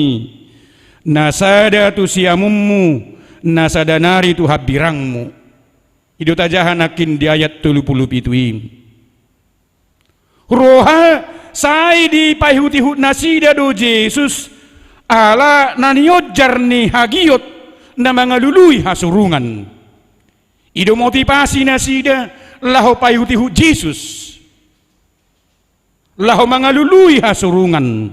na sada tu siamunmu, na sada nari tu hambirangmu. I do tajaha nangkin di ayat tolu pulu pitu i. Roha sai dipaihut-ihut nasida do Jesus, ala na nionjar ni hagiot na mangalului hasurungan. I do motivasi nasida laho paihut-ihut Jesus, laho mangalului hasurungan.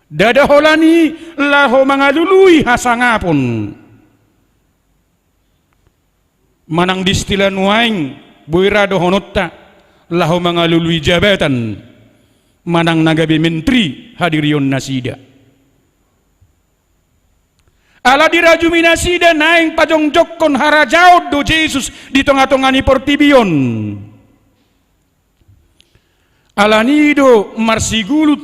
Ndada holan i laho mangalului hasangapon. Manang di istilah nuaeng boi ra dohononta, laho mangalului jabatan manang na gabe menteri hadirion nasida. Ala dirajumi nasida naeng pajongjongkon harajaon do Jesus di tonga-tonga ni portibi on. Alani do marsigulut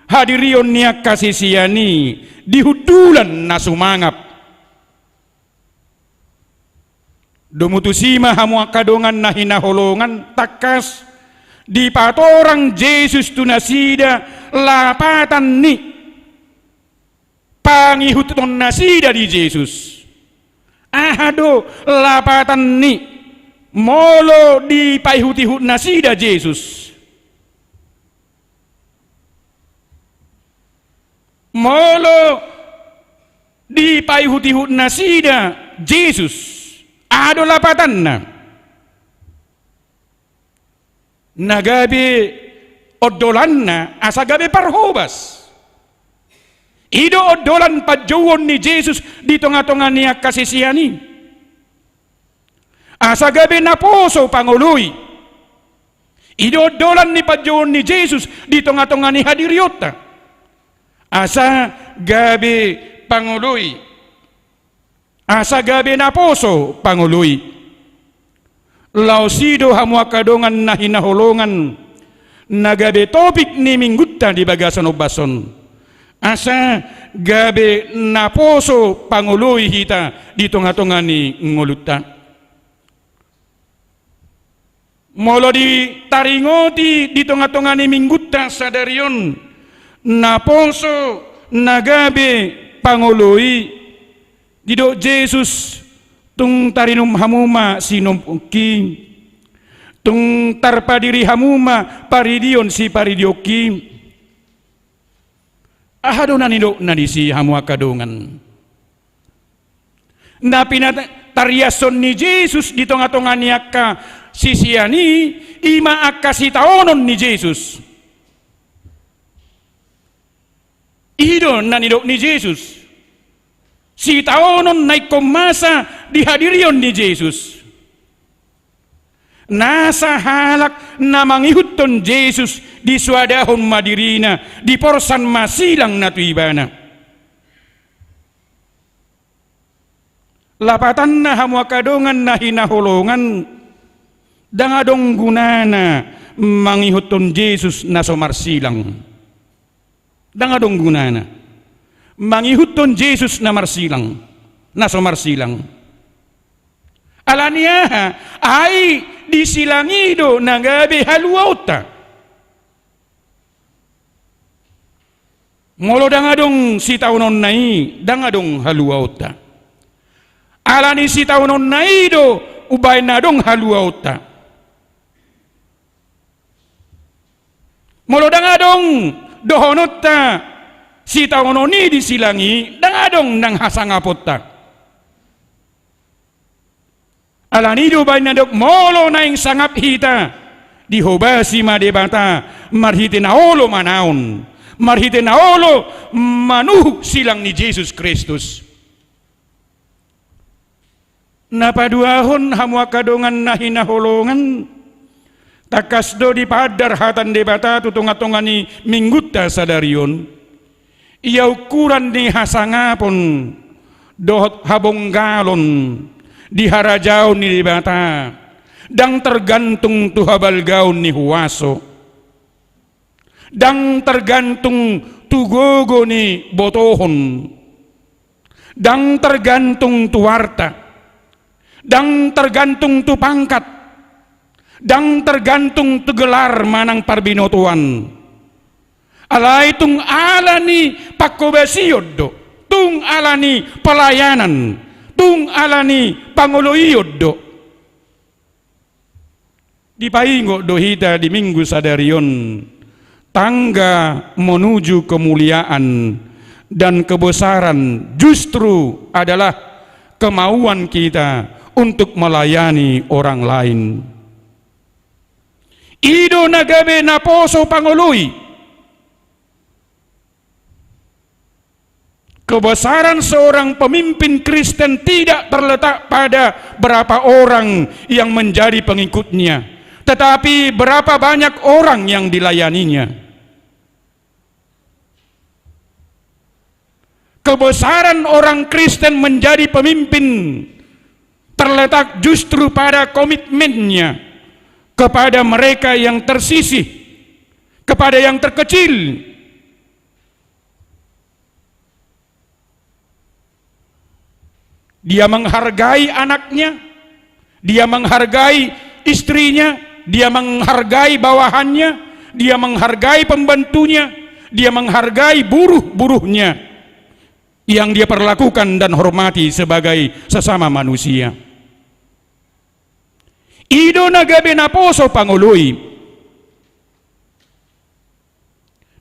hadirion ni angka sisean i di hundulan na sumangap. Domu tusi ma hamu angka dongan na hinaholongan, tangkas dipatorang Jesus tu nasida lapatan ni pangihuthon nasida di Jesus. Aha do lapatan ni molo dipaihut-ihut nasida Jesus? Molo dipaihut-ihut nasida Jesus, aha do lapatanna? Na gabe ondolanna asa gabe parhobas. I do ondolan panjouon ni Jesus di tonga-tonga ni angka sisean i. Asa gabe naposo pangoloi. I do ondolan ni panjouon ni Jesus di tonga-tonga ni hadirionta. Asa gabe pangoloi. Asa gabe naposo pangoloi. Laos i do hamu angka dongan na hinaholongan na gabe topik ni minggunta di bagasan ombas on. Asa gabe naposo pangoloi hita di tonga-tonga ni ngolunta. Molo ditaringoti di tonga-tonga ni minggunta sadari on, naposo na gabe pangoloi, didok Jesus, tung tarinum hamu ma sinumpukki, tung tarpadiri hamu ma paridion siparidionki. Aha do na nidokna disi hamu angka dongan? Na pinatariashon ni Jesus di tonga-tonga ni angka sisean i, i ma angka sitaonon ni Jesus. I do na nidok ni Jesus. Sitaonon na ingkon masa di hadirion ni Jesus. Nasa halak na mangihuthon Jesus disoadahon ma dirina, diporsan ma silang na tu ibana. Lapatanna hamu angka dongan na hinaholongan, ndang adong gunana mangihuthon Jesus na so marsilang. Ndang adong gunana mangihuthon Jesus na marsilang, na so marsilang. Alani aha? Ai di silang i do na gabe haluaonta. Molo ndang adong sitaononna i, ndang adong haluaonta. Alani sitaononna i do umbahen adong haluaonta. Molo ndang adong dohononta sitaonon i di silang i, ndang adong nang hasangaponta. Alani do baen na didok, molo naeng sangap hita, dihobasi ma Debata marhite na olo manaon, marhite na olo manuhuk silang ni Jesus Kristus. Na paduahon, hamu angka dongan na hinaholongan, tangkas do dipaandar hata ni Debata tu tongatonga ni minggunta sadari on. Ia ukuran ni hasangapon dohot habonggalon di harajaon ni Debata, ndang tergantung tu habalgaon ni huaso. Ndang tergantung tu gogo ni botohon. Ndang tergantung tu arta. Ndang tergantung tu pangkat. Ndang tergantung tu gelar manang parbinotoan. Alai tung ala ni panghobasion do. Tung ala ni pelayanan. Tung ala ni pangoloion do. Dipaingot do hita di minggu sadari on, tangga menuju kemuliaan dan kebesaran justru adalah kemauan kita untuk melayani orang lain. I do na gabe naposo pangoloi. Kebesaran seorang pemimpin Kristen tidak terletak pada berapa orang yang menjadi pengikutnya, Tetapi berapa banyak orang yang dilayaninya? Kebesaran orang Kristen menjadi pemimpin terletak justru pada komitmennya kepada mereka yang tersisih, kepada yang terkecil. Dia menghargai anaknya, dia menghargai istrinya, dia menghargai bawahannya, dia menghargai pembantunya, dia menghargai buruh-buruhnya yang dia perlakukan dan hormati sebagai sesama manusia. I do na gabe naposo pangoloi.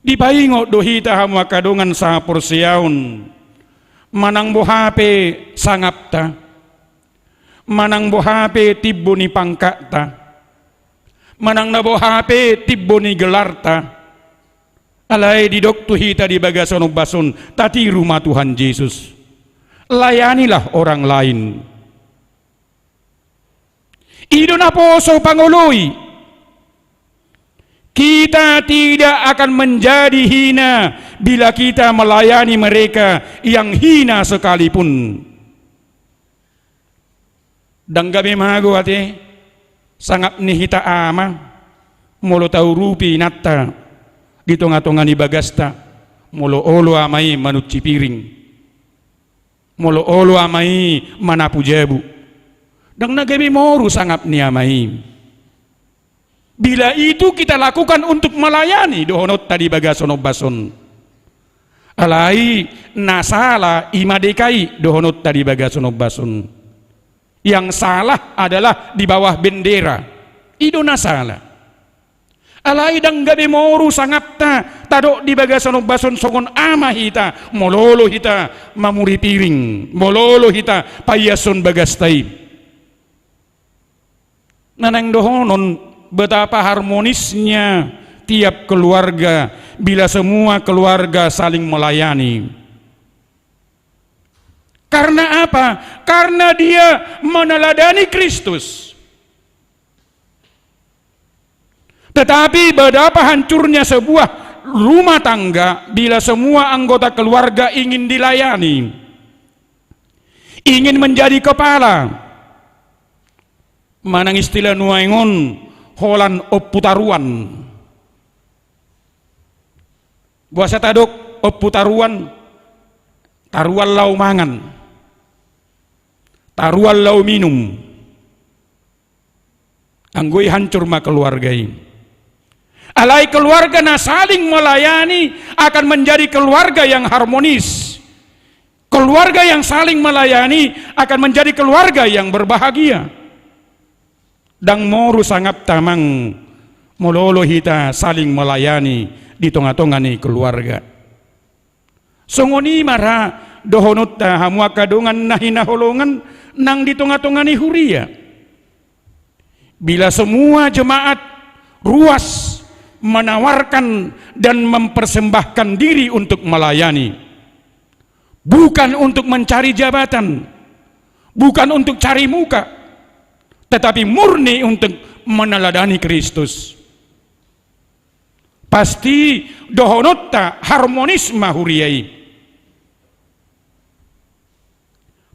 Dipaingot do hita hamu angka dongan sahaporseaon, manang boha pe sangapta, manang boha pe timbo ni pangkatta, manang na boha pe timbo ni gelarta, alai didok tu hita di bagasan ombas on, tatiru ma Tuhan Jesus. Layanilah orang lain. I do naposo pangoloi. Kita tidak akan menjadi hina bila kita melayani mereka yang hina sekalipun. Ndang gabe mago ate sangap ni hita ama, molo taurupi inanta di tonga-tonga ni bagasta, molo olo ama i manunci piring. Molo olo ama i manapu jabu. Ndang na gabe moru sangap ni ama i. Bila itu kita lakukan untuk melayani dohononta di bagasan ombas on. Alai na sala i ma D K I dohononta di bagasan ombas on. Yang salah adalah di bawah bendera. I do na sala. Alai ndang gabe moru sangapta, tadok di bagasan ombas on songon ama hita, molo olo hita mamuri piring, molo olo hita paiashon bagasta i. Na naeng dohonon, betapa harmonisnya tiap keluarga bila semua keluarga saling melayani. Karena apa? Karena dia meneladani Kristus. Tetapi betapa hancurnya sebuah rumah tangga bila semua anggota keluarga ingin dilayani, ingin menjadi kepala. Manang istilah nuaeng on, holan ompu taruan. Boasa tadok ompu taruan? Taruan laho mangan, taruan laho minum. Anggo i hancur ma keluarga i. Alai keluarga na saling melayani akan menjadi keluarga yang harmonis. Keluarga yang saling melayani akan menjadi keluarga yang berbahagia. Ndang moru sangapta amang molo olo hita saling melayani di tonga-tonga ni keluarga. Songon i ma ra dohononta hamu angka dongan na hinaholongan nang di tonga-tonga ni huria. Bila semua jemaat ruas menawarkan dan mempersembahkan diri untuk melayani, bukan untuk mencari jabatan, bukan untuk cari muka, tetapi murni untuk meneladani Kristus. Pasti dohononta harmonis ma huria i.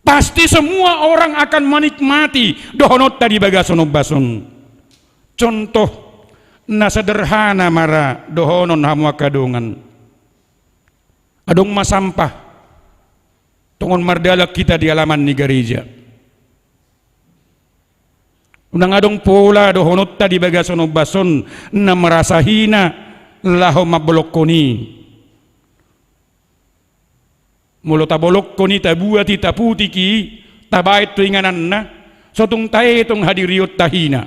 Pasti semua orang akan menikmati dohononta di bagasan ombas on. Contoh na sederhana ma ra dohonon hamu angka dongan. Adong ma sampah. Tongon mardalan hita di alaman ni gareja. Unang adong pola dohononta di bagasan ombas on na merasa hina laho mambolongkon i. Molo tabolongkon i, tabuat i, taputik i, tabaen tu ingananna, so tung taetong hadirionta hina.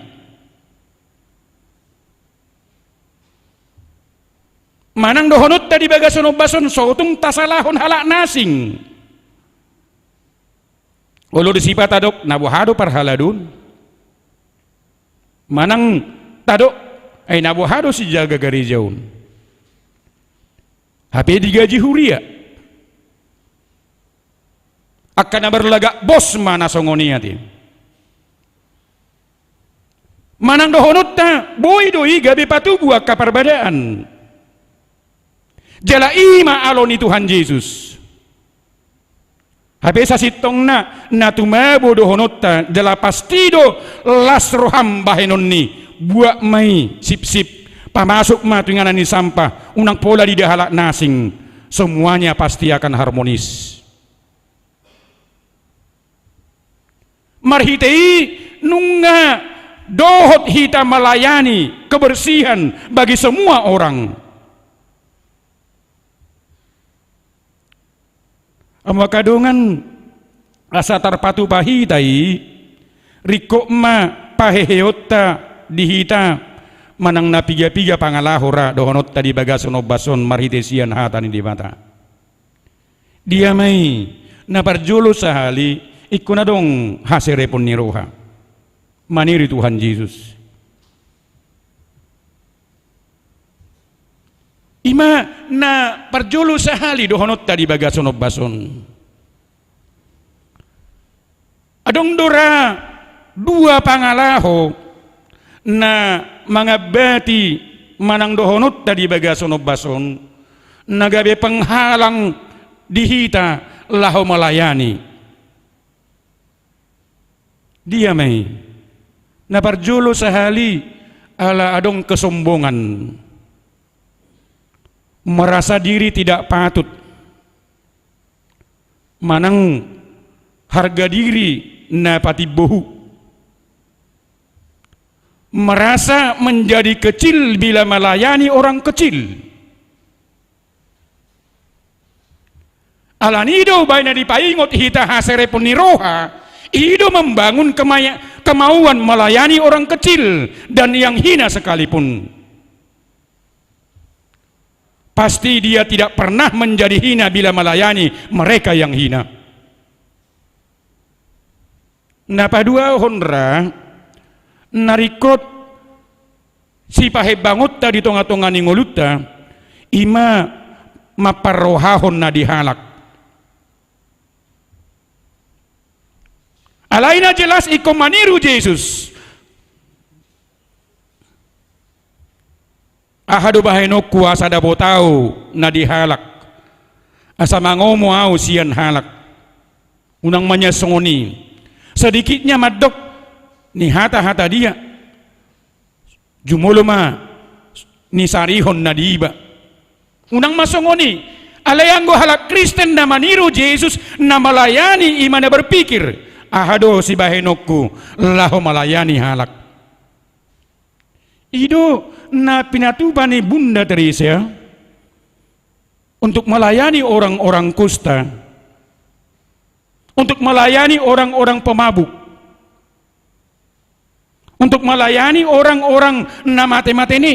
Manang dohononta di bagasan ombas on, so tung tasalahon halak na asing. Olo disi pe tadok, na boha do parhalado on? Manang tadok, ai na boha do sijaga gareja on? Hape digaji huria. Angka na marlagak bos ma na songon i ate. Manang dohononta, boi do i gabe patubu angka parbadaan. Jala i ma alo ni Tuhan Jesus. Hape sasintongna, na tumabo dohononta, jala pasti do las roham bahenon ni, buat ma i sipsip, pamasuk ma tu inganan ni sampah, unang pola diida halak na asing, semuanya pasti akan harmonis. Marhite i nunga dohot hita melayani kebersihan bagi semua orang. Amu angka dongan, asa tarpatupa hita i, ringkot ma paheheonta di hita, manang na piga-piga pangalaho ra dohononta di bagasan ombas on marhite sian hata ni Debata. Dia ma i, na parjolo sahali, ingkon adong haserepon ni roha. Maniri Tuhan Jesus. I ma na parjolo sahali dohononta di bagasan ombas on. Adong do ra dua pangalaho na mangambati manang dohononta di bagasan ombas on, na gabe penghalang di hita laho melayani. Dia ma i? Na parjolo sahali, ala adong kesombongan, merasa diri tidak patut, manang harga diri na patimbohu, merasa menjadi kecil bila melayani orang kecil. Alani i do baen na dipaingot hita haserepon ni roha, i do membangun kemaya-, kemauan melayani orang kecil dan yang hina sekalipun. Pasti dia tidak pernah menjadi hina bila melayani mereka yang hina. Na paduahon ra, na ringkot sipahembangonta di tonga-tonga ni ngolunta, i ma mamparrohahon na di halak. Alai na jelas ingkon maniru Jesus. Aha do bahenonku asa dapot ahu na di halak, asa mangomo ahu sian halak? Unang ma nian songon i. Sedikitnya mandok ni hata-hata dia, jumolo ma nisarihon na diiba. Unang ma songon i. Alai anggo halak Kristen na maniru Jesus, na melayani, i ma na berpikir, aha do sibahenonku laho melayani halak? I do na pinatupa ni Bunda Teresia untuk melayani orang-orang kusta, untuk melayani orang-orang pemabuk, untuk melayani orang-orang na mate-mate ni.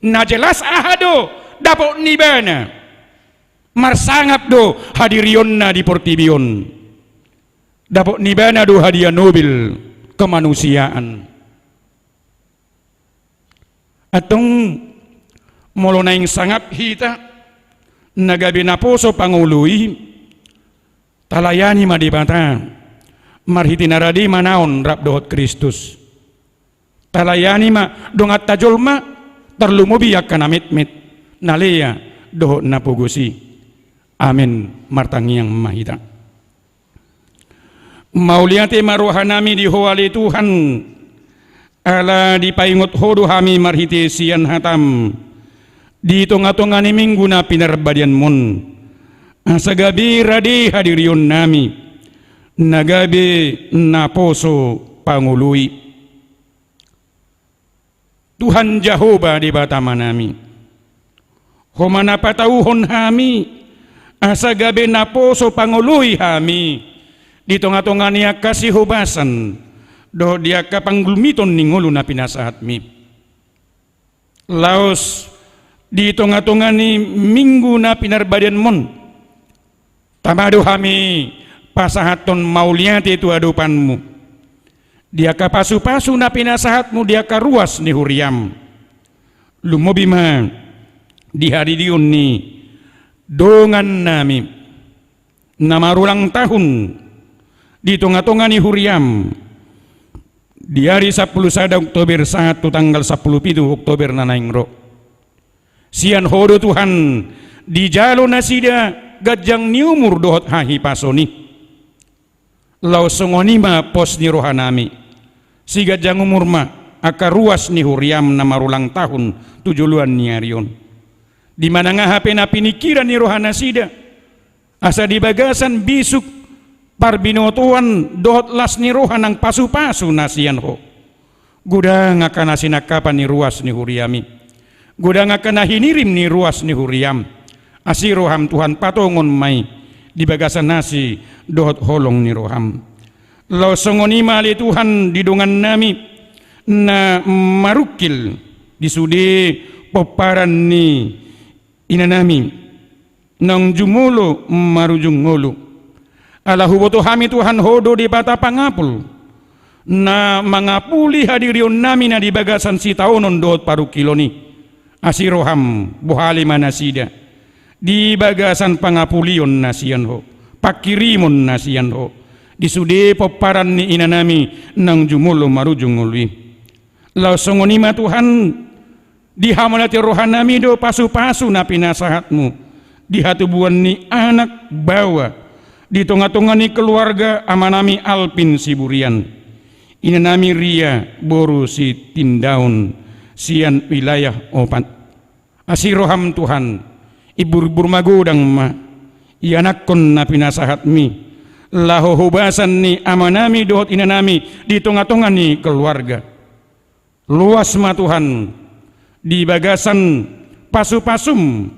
Na jelas aha do dapot ni ibana? Marsangap do hadirionna di portibi on. Dapot ni ibana do hadiah Nobel kemanusiaan. Antong molo naeng sangap hita na gabe naposo pangoloi, talayani ma Debata marhite na rade manaon rap dohot Kristus. Talayani ma donganta jolma, tarlumobi angka na metmet, na lea dohot na pogos i. Amen. Martangiang ma hita. Mauliate ma rohanami di Ho ale Tuhan, ala dipaingot Ho do hami marhite sian hataM di tonga-tonga ni Minggu na pinarbadianMon, asa gabe rade hadirionnami na gabe naposo pangoloi. Tuhan Jahowa Debata Amanami, Ho ma na patauhon hami asa gabe naposo pangoloi hami di tonga-tonga ni angka sihobasan dohot di angka panggulmiton ni ngolu na pinasahatMi. Laos di tonga-tonga ni Minggu na pinarbadianMon, tama do hami pasahathon mauliate tu adopanMu di angka pasu-pasu na pinasahatMu di angka ruas ni huriaM. Lumobi ma di hadidion ni dongannami na marulang tahun di tonga-tonga ni huriaM, Di ari sampulu sada Oktober sahat tu tanggal sampulu pitu Oktober na naeng ro. Sian Ho do Tuhan, dijalo nasida ganjang ni umur dohot hahipason i. Laos songon i ma pos ni rohanami. Siganjang umur ma angka ruas ni huriaM na marulang tahun tu joloan ni ari on. Di manang aha pe na piningkiran ni rohanasida, asa di bagasan bisuk, parbinotoan dohot las ni roha nang pasupasu na sian Ho. Godang angka na sinangkapan ni ruas ni huriaMi. Godang angka na hinirim ni ruas ni huriaM. Asi rohaM Tuhan, patongon ma i di bagasan asi dohot holong ni rohaM. Laos songon i ma ale Tuhan di dongannami na marungkil di sude pomparan ni inanami naung jumolo marujung ngolu. Ala huboto hami Tuhan, Ho do Debata pangapul, na mangapuli hadirionnami na di bagasan sitaonon dohot parungkilon i. Asi rohaM, bohali ma nasida di bagasan pangapulion na sian Ho, pangkirimon na sian Ho, di sude pomparan ni inanami naung jumolo marujung ngolu i. Laos songon i ma Tuhan, di hamauliateon rohanami do pasupasu na pinasahatMu di hatubuan ni anak baoa di tongatonga ni keluarga amanami Alpin Siburian, inanami Ria boru Sitindaon sian wilayah opat. Asi rohaM Tuhan, imburimbur magodang ma ianakkon na pinasahatMi laho hubasan ni amanami dohot inanami di tongatonga ni keluarga. Luas ma Tuhan di bagasan pasupasuM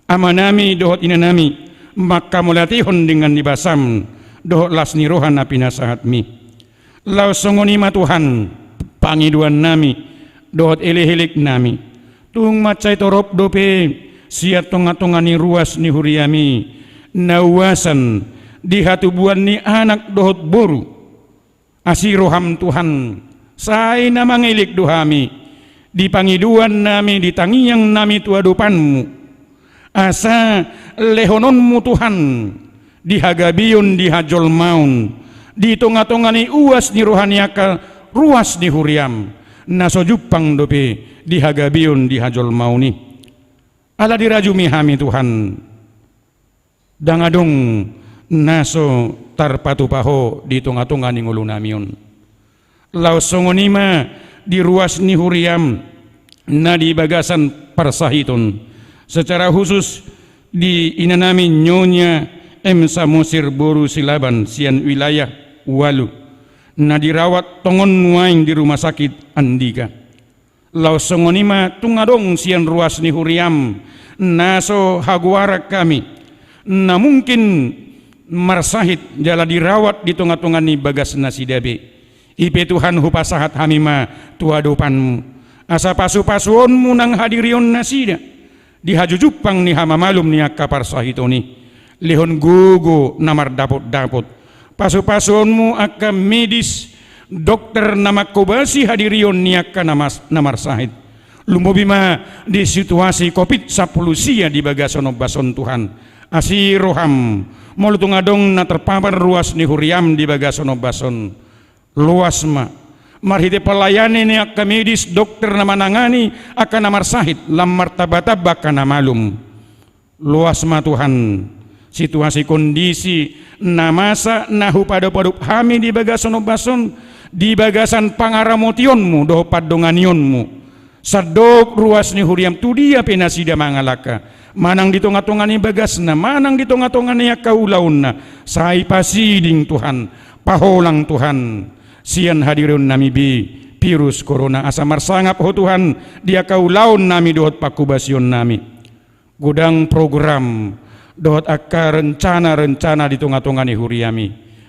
amanami dohot inanami manghamauliateihon denggan ni basaM dohot las ni roha na pinasahatMi. Laos songon i ma Tuhan pangidoannami dohot elekeleknami. Tung mansai torop dope sian tongatonga ni ruas ni huriaMi na uasan di hatubuan ni anak dohot boru. Asi rohaM Tuhan, sai na mangelek do hami di pangidoannami, di tangiangnami tu adopanMu. Asa lehononMu Tuhan di hagabeon, di hajolmaon, di tongatonga ni uas ni roha ni angka ruas ni huriaM, na so jumpang dope di hagabeon, di hajolmaon i. Ala dirajumi hami Tuhan, ndang adong na so tarpatupa Ho di tongatonga ni ngolunami on. Laos songon i ma di ruas ni huriaM na di bagasan parsahiton, secara khusus di inanami Nyonya M Samosir boru Silaban sian wilayah ualu, na dirawat tongon nuaeng di Rumah Sakit Andika. Laos songon i ma tung adong sian ruas ni huriaM na so hagoaran hami, na mungkin marsahit jala dirawat di tongatonga ni bagas nasida be. I pe Tuhan, hupasahat hami ma tu adopanMu, asa pasupasuonMu nang hadirionnasida di hajujumpang ni hamamalum ni angka parsahiton i. Lehon gogo na mardapotdapot, pasupasuonMu angka medis, dokter na manghobasi hadirion ni angka na mas-, na marsahit. Lumobi ma di situasi covid sampulu sia di bagasan ombas on Tuhan. Asi rohaM, molo tung adong na terpapar ruas ni huriaM di bagasan ombas on, luas ma marhite pelayani ni angka medis, dokter na manangani angka na marsahit, lam martambatamba angka na malum. Luas ma Tuhan situasi kondisi na masa na hupadopadop hami di bagasan ombas on, di bagasan pangaramotionMu dohot pandonganionMu. Sandok ruas ni huriaM tu dia pe nasida mangalangka, manang di tongatonga ni bagasna, manang di tongatonga ni angka ulaonna, sai pasiding Tuhan, paholang Tuhan sian hadirionnami be virus corona, asa marsangap Ho Tuhan di angka ulaonnami dohot panghobasionnami. Godang program dohot angka rencana-rencana di tongatonga ni huriaMi,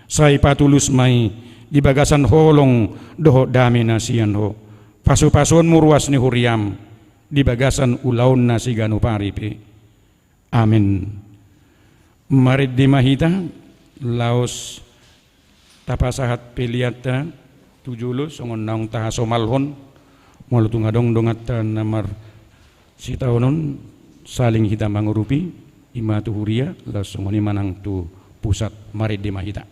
sai patulus ma i di bagasan holong dohot dame na sian Ho. PasupasuonMu ruas ni huriaM di bagasan ulaonna siganup ari pe. Amen. Marende ma hita, laos tapasahat peleanta tu jolo songon naung tahasomalhon. Molo tung adong donganta na marsitaonon, saling hita mangurupi, i ma tu huria, laos songon i ma nang tu pusat. Marende ma hita.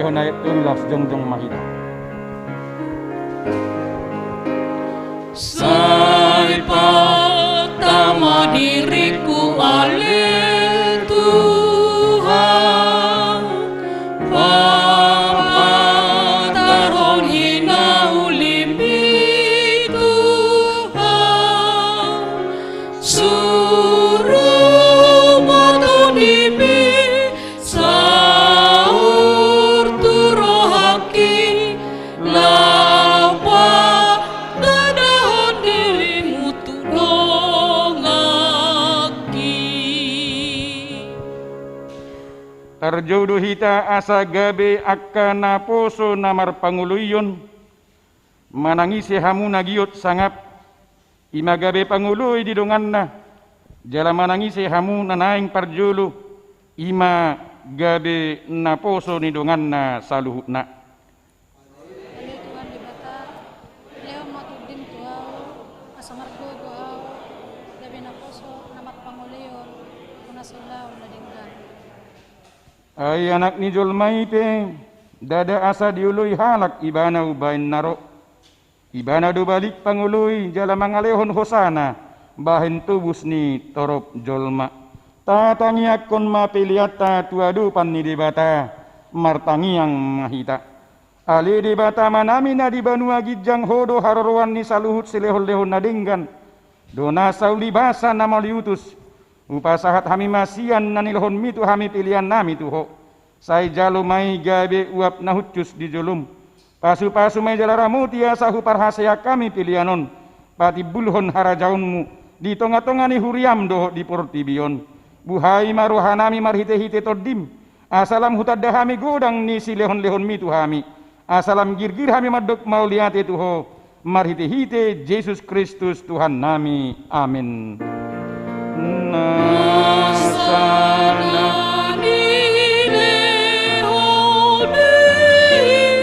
Naik tolu las jongjong ma hita. Sai patama diringku ale Tuhan, papatarhon hinaulimi Tuhan, suru ma tondimi saur tu rohangki, laho patandahon dirimu tu donganki. Tarjou do hita asa gabe angka naposo na marpangoloion, manang ise hamu na giot sangap, i ma gabe pangoloi di donganna, jala manang ise hamu na naeng parjolo, i ma gabe naposo ni donganna saluhutna. Ale Tuhan Debata, lehon ma Tondim tu ahu, asa margogo ahu gabe naposo na marpangoloion tu na so ulaon na denggan. Ai Anak ni jolma i pe, ndada asa dioloi halak Ibana umbahen na ro. Ibana do balik pangoloi jala mangalehon hosana bahen tobus ni torop jolma. Tatangiangkon ma peleanta tu adopan ni Debata, martangiang ma hita. Ale Debata Amanami na di banua ginjang, Ho do haroroan ni saluhut silehonlehon na denggan, do nasa ulibasa na mauliutus. Hupasahat hami ma sian na nilehonmi tu hami peleannami tu Ho. Sai jalo ma i gabe uap na hushus di jolom. Pasupasu ma i jala ramoti asa huparhaseang hami pelean on patimbulhon harajaonmu di tongatonga ni huriam dohot di portibi on. Buhai ma rohanami marhitehite Tondim, asa lam hutanda hami godang ni silehonlehonmi tu hami, asa lam girgir hami mandok mauliate tu Ho, marhitehite Jesus Kristus Tuhannami. Amen. Nasa na nilehon i,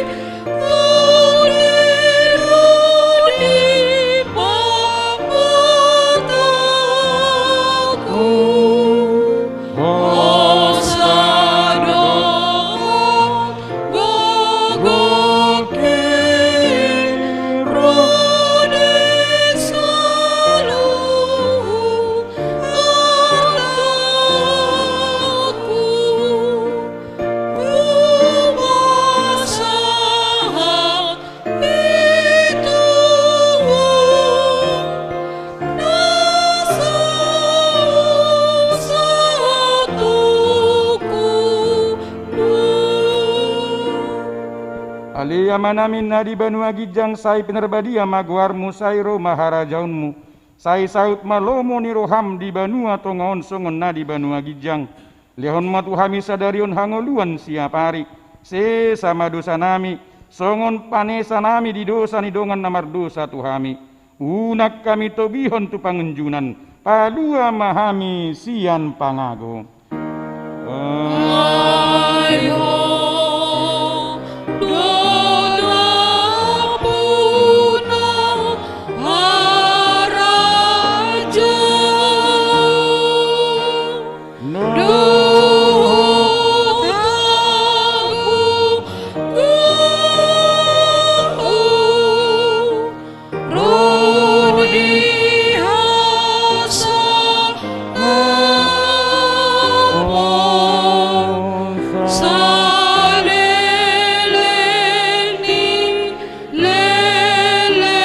Ale Amanami na di banua ginjang, sai pinarbadia ma goarmu, sai ro ma harajaonmu, sai saut ma lomo ni roham di banua tonga on songon na di banua ginjang. Lehon ma tu hami sadari on hangoluan siapari. Sesa ma dosanami, songon panesanami di dosa ni dongan na mardosa tu hami. Unang hami togihon tu pangunjunan, palua ma hami sian pangago. Ai Ho do nampuna harajaon dohot agung, ro di hasangapon saleleng ni lelengna.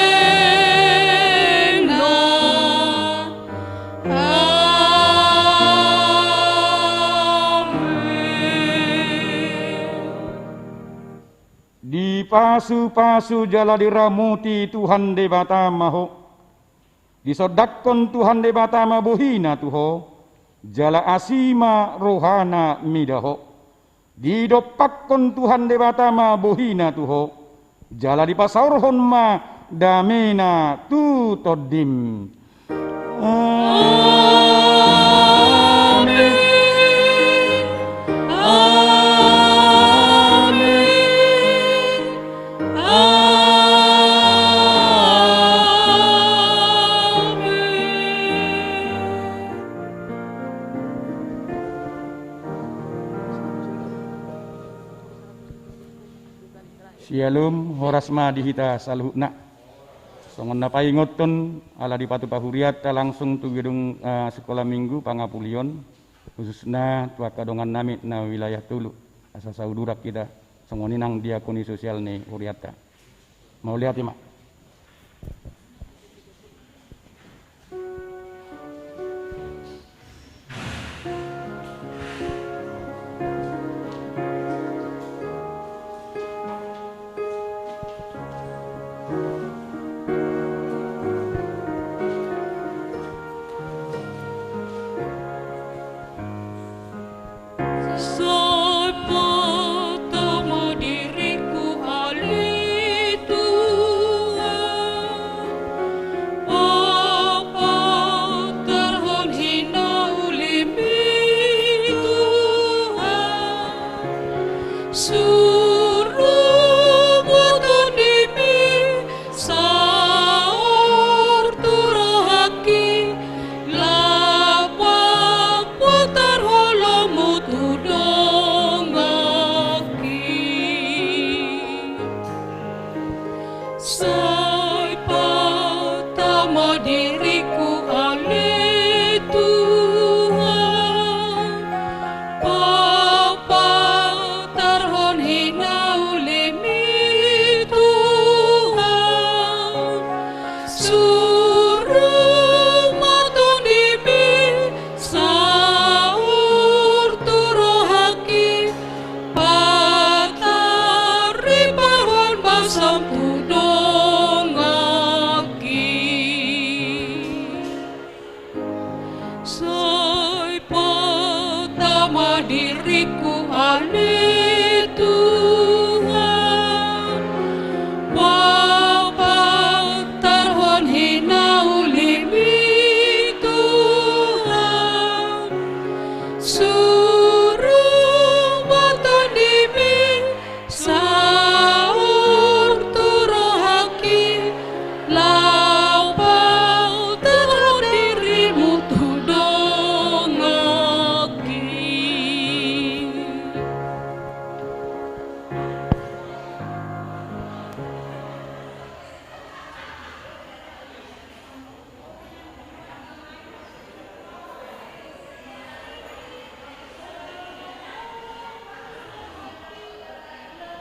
Amen. Dipasupasu jala diramoti Tuhan Debata ma ho. Disondangkon Tuhan Debata ma bohina tu ho, jala asi ma rohana mida ho. Didompakkon Tuhan Debata ma bohina tu ho, jala dipasaorhon ma damena tu tondim. Amen. Amen. Amen. Syalom, horas ma di hita saluhutna. Songon na paingothon, ala dipatupa hurianta langsung tu gedung, eh, Sekolah Minggu Pangapulion, khususna tu angka dongan nami na wilayah tolu, asa sauduran hita, songon i nang diakoni sosial ni hurianta. Mauliate ma. Sai patama diringku ale Tuhan, papatarhon hinaulimi Tuhan, suru ma tondimi saur tu rohangki, laho papatarhon holongmu tu donganki. Sai patama diringku ale Tuhan, papatarhon hinaulimi Tuhan, suru ma tondimi saur tu rohangki, pataripahon basam tu